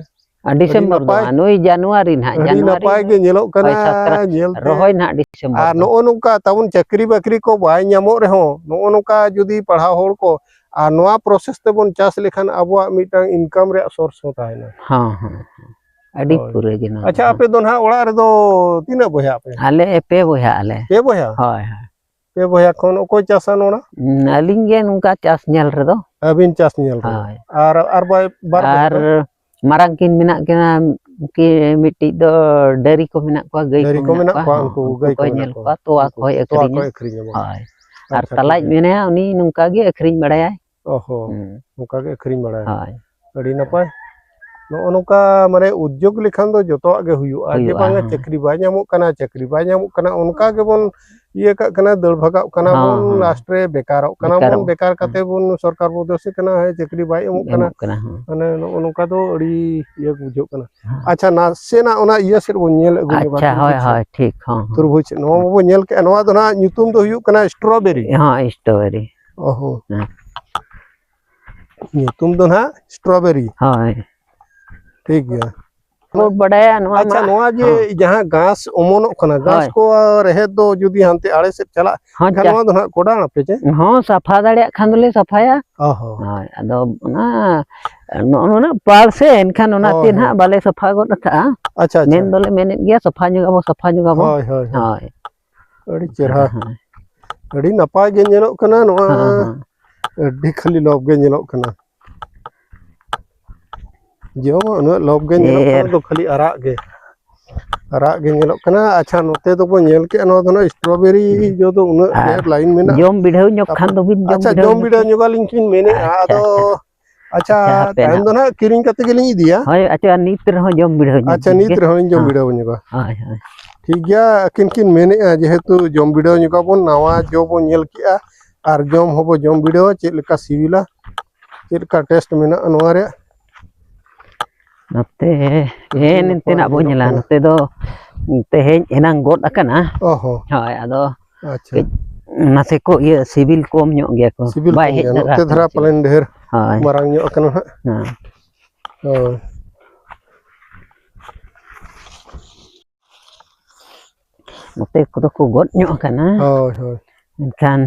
ᱟᱨ ᱟᱹᱰᱤ ᱰᱤᱥᱮᱢᱵᱚᱨ ᱫᱚ ᱱᱟᱯᱟᱭ᱾ ᱵᱟᱝ, ᱱᱩᱭ ᱡᱟᱱᱩᱣᱟᱨᱤ ᱱᱟᱦᱟᱜ, ᱟᱹᱰᱤ ᱡᱟᱱᱩᱣᱟᱨᱤ ᱱᱟᱯᱟᱭ ᱜᱮ ᱧᱮᱞᱚᱜ ᱠᱟᱱᱟ, ᱦᱳᱭ, ᱥᱟᱠᱨᱟᱛ ᱧᱮᱞ ᱛᱮ᱾ ᱨᱚᱦᱚᱭ ᱱᱟᱦᱟᱜ ᱰᱤᱥᱮᱢᱵᱚᱨ ᱟᱨ ᱫᱚ᱾ ᱱᱚᱜᱼᱚ ᱱᱚᱝᱠᱟ ᱛᱟᱵᱚᱱ ᱪᱟᱹᱠᱨᱤ ᱵᱟᱹᱠᱨᱤ ᱠᱚ ᱵᱟᱭ ᱧᱟᱢᱚᱜ ᱨᱮᱦᱚᱸ, ᱱᱚᱜᱼᱚ ᱱᱚᱝᱠᱟ ᱡᱩᱫᱤ ᱯᱟᱲᱦᱟᱣ ᱦᱚᱲ ᱠᱚ ᱟᱨ ᱱᱚᱣᱟ ᱯᱨᱚᱥᱮᱥ ᱛᱮᱵᱚᱱ ᱪᱟᱥ ᱞᱮᱠᱷᱟᱱ ᱟᱵᱚᱣᱟᱜ ᱢᱤᱫᱴᱟᱝ ᱤᱱᱠᱟᱢ ᱨᱮᱭᱟᱜ ᱥᱳᱨᱥ ᱦᱚᱸ ᱛᱟᱦᱮᱱᱟ᱾ ᱦᱚᱸ, ᱦᱚᱸ, ᱦᱚᱸ᱾ ᱟᱹᱰᱤ ᱦᱳᱭ᱾ ᱯᱩᱨᱟᱹ ᱜᱮ ᱱᱚᱣᱟ ᱟᱪᱪᱷᱟ, ᱫᱚ᱾ ᱟᱯᱮ ᱫᱚ ᱱᱟᱦᱟᱜ ᱚᱲᱟᱜ ᱨᱮᱫᱚ ᱛᱤᱱᱟᱹᱜ ᱵᱚᱭᱦᱟᱜ ᱟᱯᱮ? ᱟᱞᱮ ᱯᱮ ᱵᱚᱭᱦᱟᱜ ᱟᱞᱮ᱾ ᱯᱮ ᱵᱚᱭᱦᱟ? ᱦᱳᱭ, ᱦᱳᱭ᱾ ᱯᱮ ᱵᱚᱭᱦᱟ ᱠᱷᱚᱱ ᱚᱠᱚᱭ ᱪᱟᱥᱟ ᱱᱚᱰᱮ? ᱩᱸ, ᱟᱹᱞᱤᱧ ᱜᱮ ᱱᱚᱝᱠᱟ ᱪᱟᱥ ᱧᱮᱞ ᱨᱮᱫᱚ᱾ ᱟᱹᱵᱤᱱ ᱪᱟᱥ ᱧᱮᱞ ᱨᱮᱫᱚ᱾ ᱦᱳᱭ᱾ ᱟᱨ, ᱟᱨ ᱵᱟᱭ-, ᱵᱟᱨ ᱵᱚᱭᱦᱟ ᱟᱨ ᱫᱚ? ᱢᱟᱨᱟᱝ ᱠᱤᱱ ᱢᱮᱱᱟᱜ ᱠᱤᱱᱟ, ᱩᱱᱠᱤᱱ ᱢᱤᱫᱴᱤᱡ ᱫᱚ ᱰᱟᱹᱨᱤ ᱠᱚ ᱢᱮᱱᱟᱜ ᱠᱚᱣᱟ, ᱜᱟᱹᱭ ᱰᱟᱹᱨᱤ ᱠᱚ ᱠᱚ ᱢᱮᱱᱟᱜ ᱢᱮᱱᱟᱜ ᱠᱚᱣᱟ, ᱠᱚᱣᱟ, ᱩᱱᱠᱩ ᱦᱚᱸ, ᱜᱟᱹᱭ ᱩᱱᱠᱩ ᱠᱚ ᱠᱚᱭ ᱢᱮᱱᱟᱜ ᱧᱮᱞ ᱠᱚᱣᱟ᱾ ᱠᱚᱣᱟ, ᱛᱚᱣᱟ ᱩᱱᱠᱩ ᱠᱚᱭ ᱛᱚᱣᱟ ᱟᱹᱠᱷᱨᱤᱧᱟ᱾ ᱠᱚᱭ ᱟᱹᱠᱷᱨᱤᱧᱟ, ᱵᱟᱝ? ᱦᱳᱭ᱾ ᱟᱨ ᱟᱪᱪᱷᱟ, ᱛᱟᱞᱟᱡ ᱴᱷᱤᱠ ᱜᱮᱭᱟ᱾ ᱢᱮᱱᱟᱭᱟ, ᱩᱱᱤ ᱱᱚᱝᱠᱟ ᱜᱮ ᱟᱹᱠᱷᱨᱤᱧ ᱵᱟᱲᱟᱭᱟᱭ᱾ ᱚ ᱦᱚᱸ, ᱦᱩᱸ᱾ ᱱᱚᱝᱠᱟ ᱜᱮ ᱟᱹᱠᱷᱨᱤᱧ ᱵᱟᱲᱟᱭᱟ᱾ ᱦᱳᱭ᱾ ᱟᱹᱰᱤ ᱱᱟᱯᱟᱭ᱾ ᱱᱚᱜᱼᱚ ᱱᱚᱝᱠᱟ ᱢᱟᱱᱮ ᱩᱫᱽᱭᱳᱜᱽ ᱞᱮᱠᱷᱟᱱ ᱫᱚ ᱡᱚᱛᱚᱣᱟᱜ ᱜᱮ ᱦᱩᱭᱩᱜᱼᱟ᱾ ᱡᱮ ᱦᱩᱭᱩᱜᱼᱟ, ᱵᱟᱝᱟ ᱦᱮᱸ᱾ ᱪᱟᱹᱠᱨᱤ ᱵᱟᱭ ᱧᱟᱢᱚᱜ ᱠᱟᱱᱟ, ᱪᱟᱹᱠᱨᱤ ᱵᱟᱭ ᱧᱟᱢᱚᱜ ᱠᱟᱱᱟ, ᱚᱱᱠᱟ ᱜᱮᱵᱚᱱ ᱤᱭᱟᱹ ᱠᱟᱜ ᱠᱟᱱᱟ, ᱫᱟᱹᱲ ᱵᱷᱟᱜᱟᱜ ᱠᱟᱱᱟ ᱦᱚᱸ, ᱵᱚᱱ, ᱦᱚᱸ᱾ ᱞᱟᱥᱴ ᱨᱮ ᱵᱮᱠᱟᱨᱚᱜ ᱠᱟᱱᱟ ᱵᱚᱱ, ᱵᱮᱠᱟᱨᱚᱜ᱾ ᱵᱮᱠᱟᱨ ᱠᱟᱛᱮ ᱵᱚᱱ ᱥᱚᱨᱠᱟᱨ ᱵᱚᱱ ᱫᱳᱥᱮ ᱠᱟᱱᱟ, ᱦᱮᱸ, ᱪᱟᱹᱠᱨᱤ ᱵᱟᱭ ᱮᱢᱚᱜ ᱠᱟᱱᱟ᱾ ᱮᱢᱚᱜ ᱠᱟᱱᱟ, ᱦᱚᱸ᱾ ᱢᱟᱱᱮ ᱱᱚᱜᱼᱚ ᱱᱚᱝᱠᱟ ᱫᱚ ᱟᱹᱰᱤ ᱤᱭᱟᱹ ᱵᱩᱡᱷᱟᱹᱜ ᱠᱟᱱᱟ᱾ ᱦᱮᱸ᱾ ᱟᱪᱪᱷᱟ, ᱱᱟᱥᱮᱱᱟᱜ ᱚᱱᱟ ᱤᱭᱟᱹ ᱥᱮᱫ ᱵᱚᱱ ᱧᱮᱞ ᱟᱹᱜᱩ ᱧᱚᱜᱟ, ᱟᱪᱪᱷᱟ, ᱛᱩᱨᱵᱩᱡᱽ ᱦᱳᱭ, ᱥᱮᱫ᱾ ᱦᱳᱭ, ᱴᱷᱤᱠ, ᱦᱚᱸ, ᱦᱚᱸ᱾ ᱛᱩᱨᱵᱩᱡᱽ ᱥᱮᱫ᱾ ᱱᱚᱣᱟ ᱢᱟᱵᱚᱱ ᱧᱮᱞ ᱠᱮᱜᱼᱟ, ᱱᱚᱣᱟ ᱫᱚ ᱱᱟᱦᱟᱜ ᱧᱩᱛᱩᱢ ᱫᱚ ᱦᱩᱭᱩᱜ ᱠᱟᱱᱟ ᱥᱴᱨᱚᱵᱮᱨᱤ᱾ ᱦᱚᱸ, ᱥᱴᱨᱚᱵᱮᱨᱤ᱾ ᱚ ᱦᱚᱸ᱾ ᱦᱮᱸ᱾ ᱧᱩᱛᱩᱢ ᱫᱚ ᱱᱟᱦᱟᱜ ᱥᱴᱨᱚᱵᱮᱨᱤ᱾ ᱦᱳᱭ᱾ ᱴᱷᱤᱠ ᱜᱮᱭᱟ᱾ ᱵᱚ ᱵᱟᱰᱟᱭᱟ ᱱᱚᱣᱟ ᱟᱪᱪᱷᱟ, ᱢᱟ᱾ ᱱᱚᱣᱟ ᱡᱮ ᱦᱚᱸ᱾ ᱡᱟᱦᱟᱸ ᱜᱷᱟᱥ ᱚᱢᱚᱱᱚᱜ ᱠᱟᱱᱟ, ᱜᱷᱟᱥ ᱦᱳᱭ᱾ ᱠᱚ ᱨᱮᱦᱮᱫ ᱫᱚ ᱡᱩᱫᱤ ᱦᱟᱱᱛᱮ ᱟᱲᱮ ᱥᱮᱫ ᱪᱟᱞᱟᱜ ᱦᱚᱸ, ᱠᱷᱟᱱ ᱪᱟ-, ᱱᱚᱣᱟ ᱫᱚ ᱱᱟᱦᱟᱜ ᱠᱚᱰᱟᱲ ᱟᱯᱮ ᱪᱮ? ᱦᱚᱸ, ᱥᱟᱯᱷᱟ ᱫᱟᱲᱮᱭᱟᱜ ᱠᱷᱟᱱ ᱫᱚᱞᱮ ᱥᱟᱯᱷᱟᱭᱟ᱾ ᱚ ᱦᱚᱸ᱾ ᱦᱳᱭ, ᱟᱫᱚ ᱚᱱᱟ ᱱᱚᱜᱼᱚ ᱱᱩᱱᱟᱹᱜ ᱯᱟᱲ ᱥᱮ, ᱮᱱᱠᱷᱟᱱ ᱚᱱᱟᱛᱮ ᱦᱳᱭ, ᱱᱟᱦᱟᱜ ᱦᱳᱭ᱾ ᱵᱟᱞᱮ ᱥᱟᱯᱷᱟ ᱜᱚᱫ ᱟᱠᱟᱜᱼᱟ᱾ ᱟᱪᱪᱷᱟ, ᱟᱪᱪᱷᱟ᱾ ᱢᱮᱱ ᱫᱚᱞᱮ ᱢᱮᱱᱮᱫ ᱜᱮᱭᱟ, ᱥᱟᱯᱷᱟ ᱧᱚᱜᱟᱵᱚ, ᱥᱟᱯᱷᱟ ᱧᱚᱜᱟᱵᱚ᱾ ᱦᱳᱭ, ᱦᱳᱭ, ᱦᱳᱭ᱾ ᱦᱳᱭ᱾ ᱟᱹᱰᱤ ᱪᱮᱦᱨᱟ᱾ ᱦᱮᱸ᱾ ᱟᱹᱰᱤ ᱱᱟᱯᱟᱭ ᱜᱮ ᱧᱮᱞᱚᱜ ᱠᱟᱱᱟ ᱱᱚᱣᱟ᱾ ᱦᱮᱸ, ᱦᱮᱸ᱾ ᱟᱹᱰᱤ ᱠᱷᱟᱹᱞᱤ ᱞᱚᱵ ᱜᱮ ᱧᱮᱞᱚᱜ ᱠᱟᱱᱟ᱾ ᱡᱚ ᱢᱟ ᱩᱱᱟᱹᱜ ᱞᱚᱵ ᱜᱮ ᱧᱮᱞᱚᱜ ᱠᱟᱱᱟ, ᱮᱨ᱾ ᱫᱚ ᱠᱷᱟᱹᱞᱤ ᱟᱨᱟᱜ ᱜᱮ᱾ ᱟᱨᱟᱜ ᱜᱮ ᱧᱮᱞᱚᱜ ᱠᱟᱱᱟ᱾ ᱟᱪᱪᱷᱟ, ᱱᱚᱛᱮ ᱫᱚᱵᱚᱱ ᱧᱮᱞ ᱠᱮᱜᱼᱟ, ᱱᱚᱣᱟ ᱫᱚ ᱱᱟᱜ strawberry ᱦᱩᱸ᱾ ᱡᱚ ᱫᱚ ᱩᱱᱟᱹᱜ ᱟᱨ ᱰᱷᱮᱨ line ᱢᱮᱱᱟᱜᱼᱟ᱾ ᱡᱚᱢ ᱵᱤᱰᱷᱟᱹᱣ ᱧᱚᱜ ᱠᱷᱟᱱ ᱫᱚᱵᱤᱱ ᱡᱚᱢ ᱟᱪᱪᱷᱟ, ᱵᱤᱰᱷᱟᱹᱣ ᱡᱚᱢ ᱧᱚᱜ ᱵᱤᱰᱷᱟᱹᱣ ᱠᱮᱭᱟ᱾ ᱧᱚᱜ ᱟᱹᱞᱤᱧ ᱠᱤᱱ ᱢᱮᱱᱮᱫᱼᱟ᱾ ᱟᱪᱪᱷᱟ, ᱟᱫᱚ ᱟᱪᱪᱷᱟ᱾ ᱟᱪᱪᱷᱟ, ᱟᱪᱪᱷᱟ, ᱦᱟᱯᱮ ᱛᱟᱭᱚᱢ ᱱᱟᱜ᱾ ᱫᱚ ᱱᱟᱜ ᱠᱤᱨᱤᱧ ᱠᱟᱛᱮ ᱜᱮᱞᱤᱧ ᱤᱫᱤᱭᱟ᱾ ᱦᱳᱭ, ᱟᱪᱪᱷᱟ, ᱱᱤᱛ ᱨᱮᱦᱚᱸ ᱡᱚᱢ ᱵᱤᱰᱷᱟᱹᱣ ᱧᱚᱜ ᱟᱪᱪᱷᱟ, ᱵᱤᱱ ᱱᱤᱛ ᱜᱮ᱾ ᱨᱮᱦᱚᱸ ᱞᱤᱧ ᱡᱚᱢ ᱦᱮᱸ᱾ ᱵᱤᱰᱷᱟᱹᱣ ᱧᱚᱜᱟ᱾ ᱦᱳᱭ, ᱦᱳᱭ᱾ ᱴᱷᱤᱠ ᱜᱮᱭᱟ, ᱟᱹᱠᱤᱱ ᱠᱤᱱ ᱢᱮᱱᱮᱫᱼᱟ, ᱡᱮᱦᱮᱛᱩ ᱡᱚᱢ ᱵᱤᱰᱷᱟᱹᱣ ᱧᱚᱜᱟ ᱵᱚᱱ, ᱱᱟᱣᱟ ᱡᱚ ᱵᱚᱱ ᱧᱮᱞ ᱠᱮᱜᱼᱟ, ᱟᱨ ᱡᱚᱢ ᱦᱚᱸᱵᱚ ᱡᱚᱢ ᱵᱤᱰᱷᱟᱹᱣᱟ, ᱪᱮᱫ ᱞᱮᱠᱟ ᱥᱤᱵᱤᱞᱟ, ᱪᱮᱫ ᱞᱮᱠᱟ taste ᱢᱮᱱᱟᱜᱼᱟ ᱱᱚᱣᱟ ᱨᱮᱭᱟᱜ᱾ ᱱᱚᱛᱮ ᱦᱮᱸ, ᱟᱹᱰᱤ ᱱᱚᱛᱮᱱᱟᱜ ᱱᱟᱯᱟᱭ ᱵᱚᱱ ᱧᱮᱞᱚᱜ ᱧᱮᱞᱟ᱾ ᱠᱟᱱᱟ᱾ ᱱᱚᱛᱮ ᱫᱚ ᱛᱮᱦᱮᱧ ᱮᱱᱟᱝ ᱜᱚᱫ ᱟᱠᱟᱱᱟ᱾ ᱚ ᱦᱚᱸ᱾ ᱦᱳᱭ, ᱟᱫᱚ ᱟᱪᱪᱷᱟ᱾ ᱠᱟᱹᱡ ᱱᱟᱥᱮ ᱠᱚ ᱤᱭᱟᱹ ᱥᱤᱵᱤᱞ ᱠᱚᱢ ᱧᱚᱜ ᱜᱮᱭᱟ ᱠᱚ᱾ ᱥᱤᱵᱤᱞ ᱵᱟᱭ ᱠᱚᱢ ᱦᱮᱡ ᱜᱮᱭᱟ᱾ ᱫᱷᱟᱨᱟ ᱱᱚᱛᱮ ᱟᱠᱟᱱᱟ ᱫᱷᱟᱨᱟ ᱥᱤᱵᱤᱞ᱾ ᱯᱟᱞᱮᱱ ᱰᱷᱮᱨ ᱦᱳᱭ᱾ ᱢᱟᱨᱟᱝ ᱧᱚᱜ ᱟᱠᱟᱱᱟ ᱦᱟᱸᱜ᱾ ᱦᱮᱸ᱾ ᱦᱳᱭ᱾ ᱱᱚᱛᱮ ᱠᱚᱫᱚ ᱠᱚ ᱜᱚᱫ ᱧᱚᱜ ᱟᱠᱟᱱᱟ᱾ ᱦᱳᱭ, ᱦᱳᱭ᱾ ᱢᱮᱱᱠᱷᱟᱱ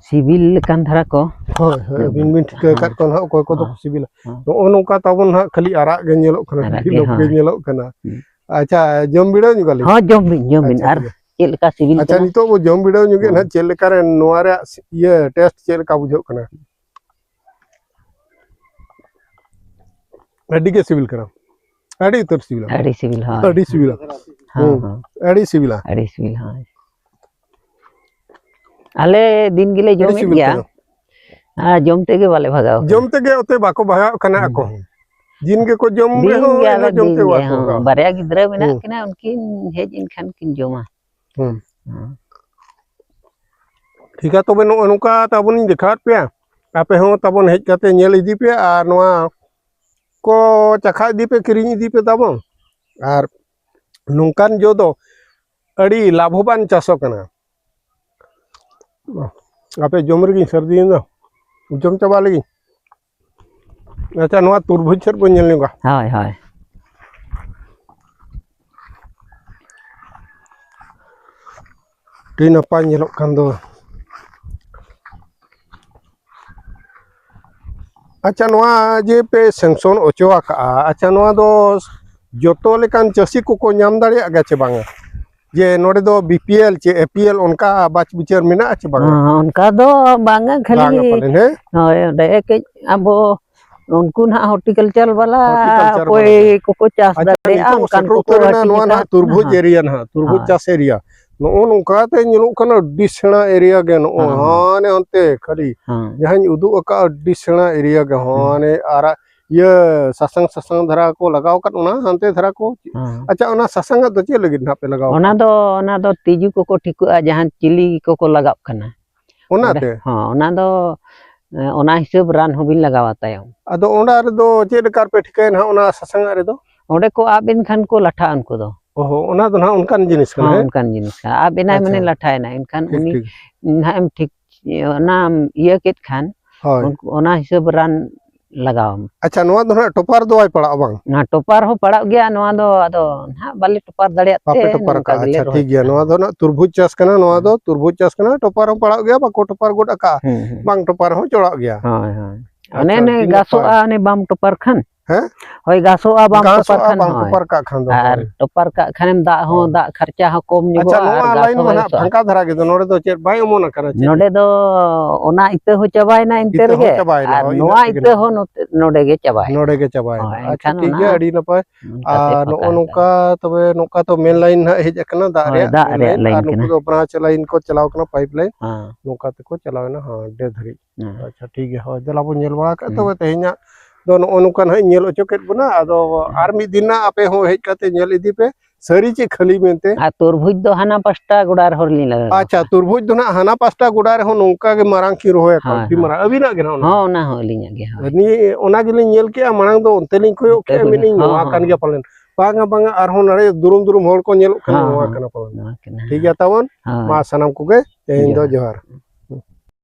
ᱥᱤᱵᱤᱞ ᱞᱮᱠᱟᱱ ᱫᱷᱟᱨᱟ ᱠᱚ᱾ ᱦᱳᱭ, ᱦᱳᱭ, ᱟᱹᱵᱤᱱ ᱵᱤᱱ ᱴᱷᱤᱠᱟᱹ ᱟᱠᱟᱫ ᱦᱮᱸ᱾ ᱠᱚᱣᱟ ᱱᱟᱦᱟᱜ ᱚᱠᱚᱭ ᱠᱚᱫᱚ ᱠᱚ ᱦᱮᱸ᱾ ᱥᱤᱵᱤᱞᱟ᱾ ᱦᱮᱸ᱾ ᱱᱚᱜᱼᱚ ᱱᱚᱝᱠᱟ ᱛᱟᱵᱚᱱ ᱱᱟᱦᱟᱜ ᱠᱷᱟᱹᱞᱤ ᱟᱨᱟᱜ ᱜᱮ ᱧᱮᱞᱚᱜ ᱠᱟᱱᱟ, ᱟᱨᱟᱜ ᱜᱮ, ᱵᱤᱞᱚᱠ ᱜᱮ ᱦᱳᱭ᱾ ᱧᱮᱞᱚᱜ ᱠᱟᱱᱟ᱾ ᱦᱩᱸ᱾ ᱟᱪᱪᱷᱟ, ᱡᱚᱢ ᱵᱤᱰᱟᱹᱣ ᱧᱚᱜ ᱟᱞᱤᱧ᱾ ᱦᱚᱸ, ᱡᱚᱢ ᱵᱤᱱ, ᱡᱚᱢ ᱵᱤᱱ᱾ ᱟᱪᱪᱷᱟ, ᱟᱨ ᱴᱷᱤᱠ ᱜᱮᱭᱟ᱾ ᱪᱮᱫ ᱞᱮᱠᱟ ᱥᱤᱵᱤᱞ ᱟᱪᱪᱷᱟ, ᱠᱟᱱᱟ? ᱱᱤᱛᱚᱜ ᱵᱚ ᱡᱚᱢ ᱵᱤᱰᱟᱹᱣ ᱧᱚᱜᱮᱫ ᱦᱩᱸ᱾ ᱱᱟᱦᱟᱜ, ᱪᱮᱫ ᱞᱮᱠᱟᱨᱮ ᱱᱚᱣᱟ ᱨᱮᱭᱟᱜ ᱤᱭᱟᱹ taste ᱪᱮᱫ ᱞᱮᱠᱟ ᱵᱩᱡᱷᱟᱹᱜ ᱠᱟᱱᱟ? ᱟᱹᱰᱤ ᱜᱮ ᱥᱤᱵᱤᱞ ᱠᱟᱱᱟ, ᱟᱹᱰᱤ ᱩᱛᱟᱹᱨ ᱥᱤᱵᱤᱞᱟ᱾ ᱟᱹᱰᱤ ᱥᱤᱵᱤᱞ, ᱦᱳᱭ᱾ ᱟᱹᱰᱤ ᱥᱤᱵᱤᱞᱟ᱾ ᱦᱚᱸ, ᱦᱩᱸ, ᱦᱚᱸ᱾ ᱟᱹᱰᱤ ᱥᱤᱵᱤᱞᱟ᱾ ᱟᱹᱰᱤ ᱥᱤᱵᱤᱞ, ᱦᱳᱭ᱾ ᱟᱞᱮ ᱫᱤᱱ ᱜᱮᱞᱮ ᱟᱹᱰᱤ ᱡᱚᱢᱮᱫ ᱥᱤᱵᱤᱞ ᱜᱮᱭᱟ᱾ ᱠᱟᱱᱟ᱾ ᱟᱨ ᱡᱚᱢ ᱛᱮᱜᱮ ᱵᱟᱞᱮ ᱵᱷᱟᱜᱟᱣ ᱠᱟᱱᱟ᱾ ᱡᱚᱢ ᱛᱮᱜᱮ ᱚᱛᱮ ᱵᱟᱠᱚ ᱵᱷᱟᱜᱟᱜ ᱠᱟᱱᱟ ᱦᱩᱸ᱾ ᱟᱠᱚ᱾ ᱫᱤᱱ ᱜᱮᱠᱚ ᱡᱚᱢ ᱫᱤᱱ ᱨᱮᱦᱚᱸ ᱜᱮ ᱤᱱᱟᱹ ᱟᱞᱮ ᱡᱚᱢ ᱫᱤᱱ ᱛᱮ ᱜᱮ, ᱵᱟᱠᱚ ᱦᱚᱸ᱾ ᱵᱷᱟᱜᱟᱜ᱾ ᱵᱟᱨᱭᱟ ᱜᱤᱫᱽᱨᱟᱹ ᱢᱮᱱᱟᱜ ᱦᱩᱸ᱾ ᱠᱤᱱᱟ, ᱩᱱᱠᱤᱱ ᱦᱮᱡ ᱮᱱ ᱠᱷᱟᱱ ᱠᱤᱱ ᱡᱚᱢᱟ᱾ ᱦᱩᱸ᱾ ᱦᱚᱸ᱾ ᱴᱷᱤᱠᱟ, ᱛᱚᱵᱮ ᱱᱚᱜᱼᱚ ᱱᱚᱝᱠᱟ ᱛᱟᱵᱚᱱᱤᱧ ᱫᱮᱠᱷᱟᱣᱟᱫ ᱯᱮᱭᱟ, ᱟᱯᱮ ᱦᱚᱸ ᱛᱟᱵᱚᱱ ᱦᱮᱡ ᱠᱟᱛᱮ ᱧᱮᱞ ᱤᱫᱤ ᱯᱮ ᱟᱨ ᱱᱚᱣᱟ ᱠᱚ ᱪᱟᱠᱷᱟ ᱤᱫᱤ ᱯᱮ, ᱠᱤᱨᱤᱧ ᱤᱫᱤ ᱯᱮ ᱛᱟᱵᱚᱱ᱾ ᱟᱨ ᱱᱚᱝᱠᱟᱱ ᱡᱚ ᱫᱚ ᱟᱹᱰᱤ ᱞᱟᱵᱷᱚᱵᱟᱱ ᱪᱟᱥᱚ ᱠᱟᱱᱟ᱾ ᱟᱯᱮ ᱡᱚᱢ ᱨᱮᱜᱮᱧ ᱥᱟᱹᱨᱫᱤᱭᱮᱱ ᱫᱚ, ᱡᱚᱢ ᱪᱟᱵᱟ ᱞᱮᱜᱤᱧ᱾ ᱟᱪᱪᱷᱟ, ᱱᱚᱣᱟ ᱛᱩᱨᱵᱩᱡᱽ ᱥᱮᱫ ᱵᱚᱱ ᱧᱮᱞ ᱧᱚᱜᱟ᱾ ᱦᱳᱭ, ᱦᱳᱭ᱾ ᱟᱹᱰᱤ ᱱᱟᱯᱟᱭ ᱧᱮᱞᱚᱜ ᱠᱟᱱ ᱫᱚ᱾ ᱟᱪᱪᱷᱟ, ᱱᱚᱣᱟ ᱡᱮ ᱯᱮ sanction ᱚᱪᱚ ᱟᱠᱟᱜᱼᱟ, ᱟᱪᱪᱷᱟ, ᱱᱚᱣᱟ ᱫᱚ ᱡᱚᱛᱚ ᱞᱮᱠᱟᱱ ᱪᱟᱹᱥᱤ ᱠᱚᱠᱚ ᱧᱟᱢ ᱫᱟᱲᱮᱭᱟᱜ ᱜᱮᱭᱟ ᱪᱮ ᱵᱟᱝᱟ? ᱡᱮ ᱱᱚᱰᱮ ᱫᱚ ᱵᱤ ᱯᱤ ᱮᱞ ᱪᱮ ᱮ ᱯᱤ ᱮᱞ ᱚᱱᱠᱟ ᱵᱟᱪ ᱵᱤᱪᱟᱹᱨ ᱢᱮᱱᱟᱜᱼᱟ ᱪᱮ ᱵᱟᱝᱟ? ᱦᱚᱸ, ᱚᱱᱠᱟ ᱫᱚ ᱵᱟᱝᱟ, ᱠᱷᱟᱹᱞᱤ ᱵᱟᱝᱟ ᱯᱟᱞᱮᱱ, ᱦᱮᱸ? ᱦᱳᱭ, ᱚᱸᱰᱮ ᱠᱟᱹᱡ ᱟᱵᱚ ᱩᱱᱠᱩ ᱱᱟᱦᱟᱜ horticulture ᱵᱟᱞᱟ ᱦᱚᱨᱴᱤᱠᱟᱞᱪᱟᱨ ᱚᱠᱚᱭ ᱵᱟᱞᱟ ᱜᱮ᱾ ᱠᱚᱠᱚ ᱪᱟᱥ ᱟᱪᱪᱷᱟ, ᱫᱟᱲᱮᱭᱟᱜᱼᱟ, ᱱᱤᱛᱚᱜ ᱚᱱᱠᱟᱱ ᱥᱮᱴᱮᱨ ᱠᱚᱠᱚ ᱩᱛᱟᱹᱨ ᱮᱱᱟ ᱦᱟᱹᱴᱤᱧ ᱱᱚᱣᱟ ᱟᱠᱟᱫ ᱱᱟᱦᱟᱜ ᱛᱩᱨᱵᱷᱩᱡᱽ ᱵᱚᱱᱟ᱾ ᱮᱨᱤᱭᱟ ᱱᱟᱦᱟᱜ, ᱛᱩᱨᱵᱷᱩᱡᱽ ᱦᱳᱭ᱾ ᱪᱟᱥ ᱮᱨᱤᱭᱟ᱾ ᱱᱚᱜᱼᱚ ᱱᱚᱝᱠᱟᱛᱮ ᱧᱮᱞᱚᱜ ᱠᱟᱱᱟ ᱟᱹᱰᱤ ᱥᱮᱬᱟ ᱮᱨᱤᱭᱟ ᱜᱮ, ᱱᱚᱜᱼᱚ ᱦᱮᱸ, ᱦᱮᱸ᱾ ᱦᱟᱱᱮ ᱦᱟᱱᱛᱮ ᱠᱷᱟᱹᱞᱤ ᱦᱮᱸ᱾ ᱡᱟᱦᱟᱸᱧ ᱩᱫᱩᱜ ᱟᱠᱟᱫ ᱟᱹᱰᱤ ᱥᱮᱬᱟ ᱮᱨᱤᱭᱟ ᱜᱮ, ᱦᱮᱸ᱾ ᱦᱟᱱᱮ ᱟᱨᱟᱜ ᱤᱭᱟᱹ ᱥᱟᱥᱟᱝ ᱥᱟᱥᱟᱝ ᱫᱷᱟᱨᱟ ᱠᱚ ᱞᱟᱜᱟᱣ ᱟᱠᱟᱫ ᱚᱱᱟ ᱦᱟᱱᱛᱮ ᱫᱷᱟᱨᱟ ᱠᱚ᱾ ᱦᱮᱸ᱾ ᱟᱪᱪᱷᱟ, ᱚᱱᱟ ᱥᱟᱥᱟᱝ ᱟᱜ ᱫᱚ ᱪᱮᱫ ᱞᱟᱹᱜᱤᱫ ᱱᱟᱦᱟᱜ ᱯᱮ ᱞᱟᱜᱟᱣ ᱚᱱᱟ ᱟᱠᱟᱫ? ᱫᱚ, ᱚᱱᱟ ᱫᱚ ᱛᱤᱡᱩ ᱠᱚᱠᱚ ᱴᱷᱤᱠᱟᱹᱜᱼᱟ, ᱡᱟᱦᱟᱸ ᱪᱤᱞᱤ ᱠᱚᱠᱚ ᱞᱟᱜᱟᱜ ᱠᱟᱱᱟ᱾ ᱚᱱᱟᱛᱮ? ᱚᱸᱰᱮ, ᱦᱚᱸ, ᱚᱱᱟ ᱫᱚ, ᱮ, ᱚᱱᱟ ᱦᱤᱥᱟᱹᱵ ᱨᱟᱱ ᱦᱚᱸᱵᱤᱱ ᱞᱟᱜᱟᱣᱟ ᱛᱟᱭᱚᱢ᱾ ᱟᱫᱚ ᱚᱱᱟ ᱨᱮᱫᱚ ᱪᱮᱫ ᱞᱮᱠᱟ ᱨᱮᱯᱮ ᱴᱷᱤᱠᱟᱹᱭᱟ ᱱᱟᱦᱟᱜ ᱚᱱᱟ ᱥᱟᱥᱟᱝ ᱟᱜ ᱨᱮᱫᱚ? ᱚᱸᱰᱮ ᱠᱚ ᱟᱵ ᱮᱱ ᱠᱷᱟᱱ ᱠᱚ ᱞᱟᱴᱷᱟᱜᱼᱟ ᱩᱱᱠᱩ ᱫᱚ᱾ ᱚᱦᱚ, ᱚᱱᱟ ᱫᱚ ᱱᱟᱦᱟᱜ ᱚᱱᱠᱟᱱ ᱡᱤᱱᱤᱥ ᱠᱟᱱᱟ, ᱦᱚᱸ, ᱦᱮᱸ? ᱚᱱᱠᱟᱱ ᱡᱤᱱᱤᱥ ᱠᱟᱱᱟ᱾ ᱟᱵ ᱮᱱᱟᱭ ᱟᱪᱪᱷᱟ᱾ ᱢᱟᱱᱮ ᱞᱟᱴᱷᱟᱭᱮᱱᱟᱭ, ᱮᱱᱠᱷᱟᱱ ᱴᱷᱤᱠ, ᱩᱱᱤ ᱴᱷᱤᱠ᱾ ᱱᱟᱦᱟᱜ ᱮᱢ ᱴᱷᱤᱠ, ᱚᱱᱟ ᱤᱭᱟᱹ ᱠᱮᱫ ᱠᱷᱟᱱ, ᱦᱳᱭ᱾ ᱩᱱᱠᱩ ᱚᱱᱟ ᱦᱤᱥᱟᱹᱵ ᱨᱟᱱ ᱞᱟᱜᱟᱣᱟᱢ᱾ ᱟᱪᱪᱷᱟ, ᱱᱚᱣᱟ ᱫᱚ ᱱᱟᱦᱟᱜ ᱴᱚᱯᱟᱨ ᱫᱚ ᱵᱟᱭ ᱯᱟᱲᱟᱜᱼᱟ ᱵᱟᱝ? ᱱᱚᱣᱟ ᱴᱚᱯᱟᱨ ᱦᱚᱸ ᱯᱟᱲᱟᱜ ᱜᱮᱭᱟ, ᱱᱚᱣᱟ ᱫᱚ ᱟᱫᱚ ᱱᱟᱦᱟᱜ ᱵᱟᱞᱮ ᱴᱚᱯᱟᱨ ᱫᱟᱲᱮᱭᱟᱜ ᱛᱮ ᱵᱟᱯᱮ ᱴᱚᱯᱟᱨ ᱱᱚᱝᱠᱟ ᱟᱠᱟᱫᱼᱟ᱾ ᱜᱮᱞᱮ ᱟᱪᱪᱷᱟ, ᱨᱚᱦᱚᱭ ᱴᱷᱤᱠ ᱜᱮᱭᱟ᱾ ᱠᱟᱜᱼᱟ᱾ ᱱᱚᱣᱟ ᱫᱚ ᱱᱟᱦᱟᱜ ᱛᱩᱨᱵᱩᱡᱽ ᱪᱟᱥ ᱠᱟᱱᱟ, ᱱᱚᱣᱟ ᱦᱩᱸ᱾ ᱫᱚ ᱛᱩᱨᱵᱩᱡᱽ ᱪᱟᱥ ᱠᱟᱱᱟ, ᱴᱚᱯᱟᱨ ᱦᱚᱸ ᱯᱟᱲᱟᱜ ᱜᱮᱭᱟ, ᱵᱟᱠᱚ ᱴᱚᱯᱟᱨ ᱜᱚᱫ ᱟᱠᱟᱜᱼᱟ᱾ ᱦᱩᱸ, ᱦᱩᱸ᱾ ᱵᱟᱝ ᱴᱚᱯᱟᱨ ᱦᱚᱸ ᱪᱚᱲᱟᱜ ᱜᱮᱭᱟ᱾ ᱦᱳᱭ, ᱦᱳᱭ᱾ ᱟᱪᱪᱷᱟ, ᱚᱱᱮ ᱚᱱᱮ ᱟᱹᱰᱤ ᱜᱷᱟᱥᱚᱜᱼᱟ, ᱱᱟᱯᱟᱭ᱾ ᱚᱱᱮ ᱵᱟᱢ ᱴᱚᱯᱟᱨ ᱠᱷᱟᱱ᱾ ᱦᱮᱸ? ᱦᱳᱭ, ᱜᱷᱟᱥᱚᱜᱼᱟ, ᱵᱟᱢ ᱜᱷᱟᱥᱚᱜᱼᱟ, ᱴᱚᱯᱟᱨ ᱠᱷᱟᱱ, ᱵᱟᱢ ᱦᱳᱭ᱾ ᱴᱚᱯᱟᱨ ᱠᱟᱜ ᱠᱷᱟᱱ ᱫᱚ, ᱟᱨ ᱦᱳᱭ᱾ ᱴᱚᱯᱟᱨ ᱠᱟᱜ ᱠᱷᱟᱱᱮᱢ ᱫᱟᱜ ᱦᱚᱸ, ᱦᱳᱭ᱾ ᱫᱟᱜ ᱠᱷᱟᱨᱪᱟ ᱦᱚᱸ ᱠᱚᱢ ᱟᱪᱪᱷᱟ, ᱧᱚᱜᱚᱜᱼᱟ, ᱱᱚᱣᱟ ᱟᱨ ᱱᱟᱦᱟᱜ ᱜᱷᱟᱥ ᱦᱚᱸ ᱵᱟᱭ ᱯᱷᱟᱸᱠᱟ ᱥᱚᱜᱼᱟ᱾ ᱫᱷᱟᱨᱟ ᱜᱮ ᱫᱚ, ᱱᱚᱰᱮ ᱫᱚ ᱪᱮᱫ ᱵᱟᱭ ᱚᱢᱚᱱ ᱟᱠᱟᱱᱟ ᱪᱮᱫ? ᱱᱚᱰᱮ ᱫᱚ ᱚᱱᱟ ᱤᱛᱟᱹ ᱦᱚᱸ ᱪᱟᱵᱟᱭᱮᱱᱟ ᱮᱱᱛᱮ ᱤᱛᱟᱹ ᱦᱚᱸ ᱨᱮᱜᱮ, ᱪᱟᱵᱟᱭᱮᱱᱟ, ᱟᱨ ᱦᱳᱭ, ᱤᱱᱟᱹᱜ ᱱᱚᱣᱟ ᱛᱮᱜᱮ ᱤᱛᱟᱹ ᱱᱟᱦᱟᱜ᱾ ᱦᱚᱸ ᱱᱚᱛᱮ, ᱱᱚᱰᱮ ᱜᱮ ᱪᱟᱵᱟᱭᱮᱱᱟ᱾ ᱱᱚᱰᱮ ᱜᱮ ᱪᱟᱵᱟᱭᱮᱱᱟ᱾ ᱦᱳᱭ, ᱟᱪᱪᱷᱟ, ᱮᱱᱠᱷᱟᱱ ᱴᱷᱤᱠ ᱚᱱᱟ ᱜᱮᱭᱟ, ᱟᱹᱰᱤ ᱱᱟᱯᱟᱭ᱾ ᱚᱱᱠᱟᱛᱮ ᱟᱨ ᱯᱷᱟᱸᱠᱟ ᱱᱚᱜᱼᱚ ᱟᱠᱟᱱᱟ᱾ ᱱᱚᱝᱠᱟ ᱛᱚᱵᱮ, ᱱᱚᱝᱠᱟ ᱛᱚ ᱢᱮᱱ ᱞᱟᱭᱤᱱ ᱱᱟᱦᱟᱜ ᱦᱮᱡ ᱟᱠᱟᱱᱟ, ᱫᱟᱜ ᱦᱳᱭ, ᱨᱮᱭᱟᱜ, ᱫᱟᱜ ᱢᱮᱱ ᱨᱮᱭᱟᱜ ᱞᱟᱭᱤᱱ, ᱞᱟᱭᱤᱱ ᱟᱨ ᱱᱩᱠᱩ ᱠᱟᱱᱟ᱾ ᱫᱚ ᱵᱨᱟᱧᱪ ᱞᱟᱭᱤᱱ ᱠᱚ ᱪᱟᱞᱟᱣ ᱠᱟᱱᱟ, ᱯᱟᱭᱤᱯ ᱞᱟᱭᱤᱱ, ᱦᱮᱸ᱾ ᱱᱚᱝᱠᱟ ᱛᱮᱠᱚ ᱪᱟᱞᱟᱣᱮᱱᱟ, ᱦᱮᱸ, ᱰᱮ ᱫᱷᱟᱹᱨᱤᱡ᱾ ᱦᱮᱸ᱾ ᱟᱪᱪᱷᱟ, ᱴᱷᱤᱠ ᱜᱮᱭᱟ, ᱦᱳᱭ, ᱫᱮᱞᱟ ᱵᱚᱱ ᱧᱮᱞ ᱵᱟᱲᱟ ᱠᱟᱜ᱾ ᱦᱩᱸ᱾ ᱛᱚᱵᱮ ᱛᱮᱦᱮᱧᱟᱜ ᱫᱚ ᱱᱚᱜᱼᱚ ᱱᱚᱝᱠᱟ ᱱᱟᱦᱟᱜ ᱤᱧ ᱧᱮᱞ ᱦᱚᱪᱚ ᱠᱮᱫ ᱵᱚᱱᱟ, ᱟᱫᱚ ᱦᱩᱸ᱾ ᱟᱨ ᱢᱤᱫ ᱫᱤᱱ ᱱᱟᱜ ᱟᱯᱮ ᱦᱚᱸ ᱦᱮᱡ ᱠᱟᱛᱮ ᱧᱮᱞ ᱤᱫᱤ ᱯᱮ, ᱥᱟᱹᱨᱤ ᱪᱮ ᱠᱷᱟᱹᱞᱤ ᱢᱮᱱᱛᱮ᱾ ᱟᱨ ᱛᱩᱨᱵᱷᱩᱡᱽ ᱫᱚ ᱦᱟᱱᱟ ᱯᱟᱥᱴᱟ ᱜᱚᱰᱟ ᱨᱮᱦᱚᱸ ᱞᱤᱧ ᱞᱟᱜᱟᱣ ᱟᱪᱪᱷᱟ, ᱠᱟᱜᱼᱟ᱾ ᱛᱩᱨᱵᱷᱩᱡᱽ ᱫᱚ ᱱᱟᱦᱟᱜ ᱦᱟᱱᱟ ᱯᱟᱥᱴᱟ ᱜᱚᱰᱟ ᱨᱮᱦᱚᱸ ᱱᱚᱝᱠᱟ ᱜᱮ ᱢᱟᱨᱟᱝ ᱠᱤᱱ ᱨᱚᱦᱚᱭ ᱟᱠᱟᱫ, ᱦᱳᱭ, ᱟᱹᱰᱤ ᱦᱳᱭ᱾ ᱢᱟᱨᱟᱝ᱾ ᱟᱹᱵᱤᱱᱟᱜ ᱜᱮ ᱱᱟᱦᱟᱜ ᱚᱱᱟ? ᱦᱚᱸ, ᱚᱱᱟ ᱦᱚᱸ ᱟᱹᱞᱤᱧᱟᱜ ᱜᱮ, ᱦᱳᱭ᱾ ᱟᱹᱞᱤᱧ ᱚᱱᱟ ᱜᱮᱞᱤᱧ ᱧᱮᱞ ᱠᱮᱜᱼᱟ, ᱢᱟᱲᱟᱝ ᱫᱚ ᱚᱱᱛᱮ ᱞᱤᱧ ᱠᱚᱭᱚᱜ ᱚᱱᱛᱮ ᱠᱮᱜᱼᱟ, ᱵᱤᱱ, ᱢᱮᱱᱮᱫ ᱦᱚᱸ, ᱱᱚᱣᱟ ᱠᱟᱱ ᱦᱚᱸ᱾ ᱜᱮᱭᱟ ᱯᱟᱞᱮᱱ᱾ ᱵᱟᱝᱟ, ᱵᱟᱝᱟ, ᱟᱨᱦᱚᱸ ᱱᱚᱰᱮ ᱫᱩᱨᱩᱢ ᱫᱩᱨᱩᱢ ᱦᱚᱲ ᱠᱚ ᱧᱮᱞᱚᱜ ᱠᱟᱱᱟ, ᱦᱚᱸ, ᱱᱚᱣᱟ ᱦᱚᱸ, ᱠᱟᱱᱟ ᱯᱟᱞᱮᱱ᱾ ᱱᱚᱣᱟ ᱠᱟᱱᱟ᱾ ᱴᱷᱤᱠ ᱜᱮᱭᱟ ᱛᱟᱵᱚᱱ, ᱦᱳᱭ᱾ ᱢᱟ ᱥᱟᱱᱟᱢ ᱠᱚᱜᱮ ᱛᱮᱦᱮᱧ ᱫᱚ ᱡᱚᱦᱟᱨ᱾ ᱡᱚᱦᱟᱨ᱾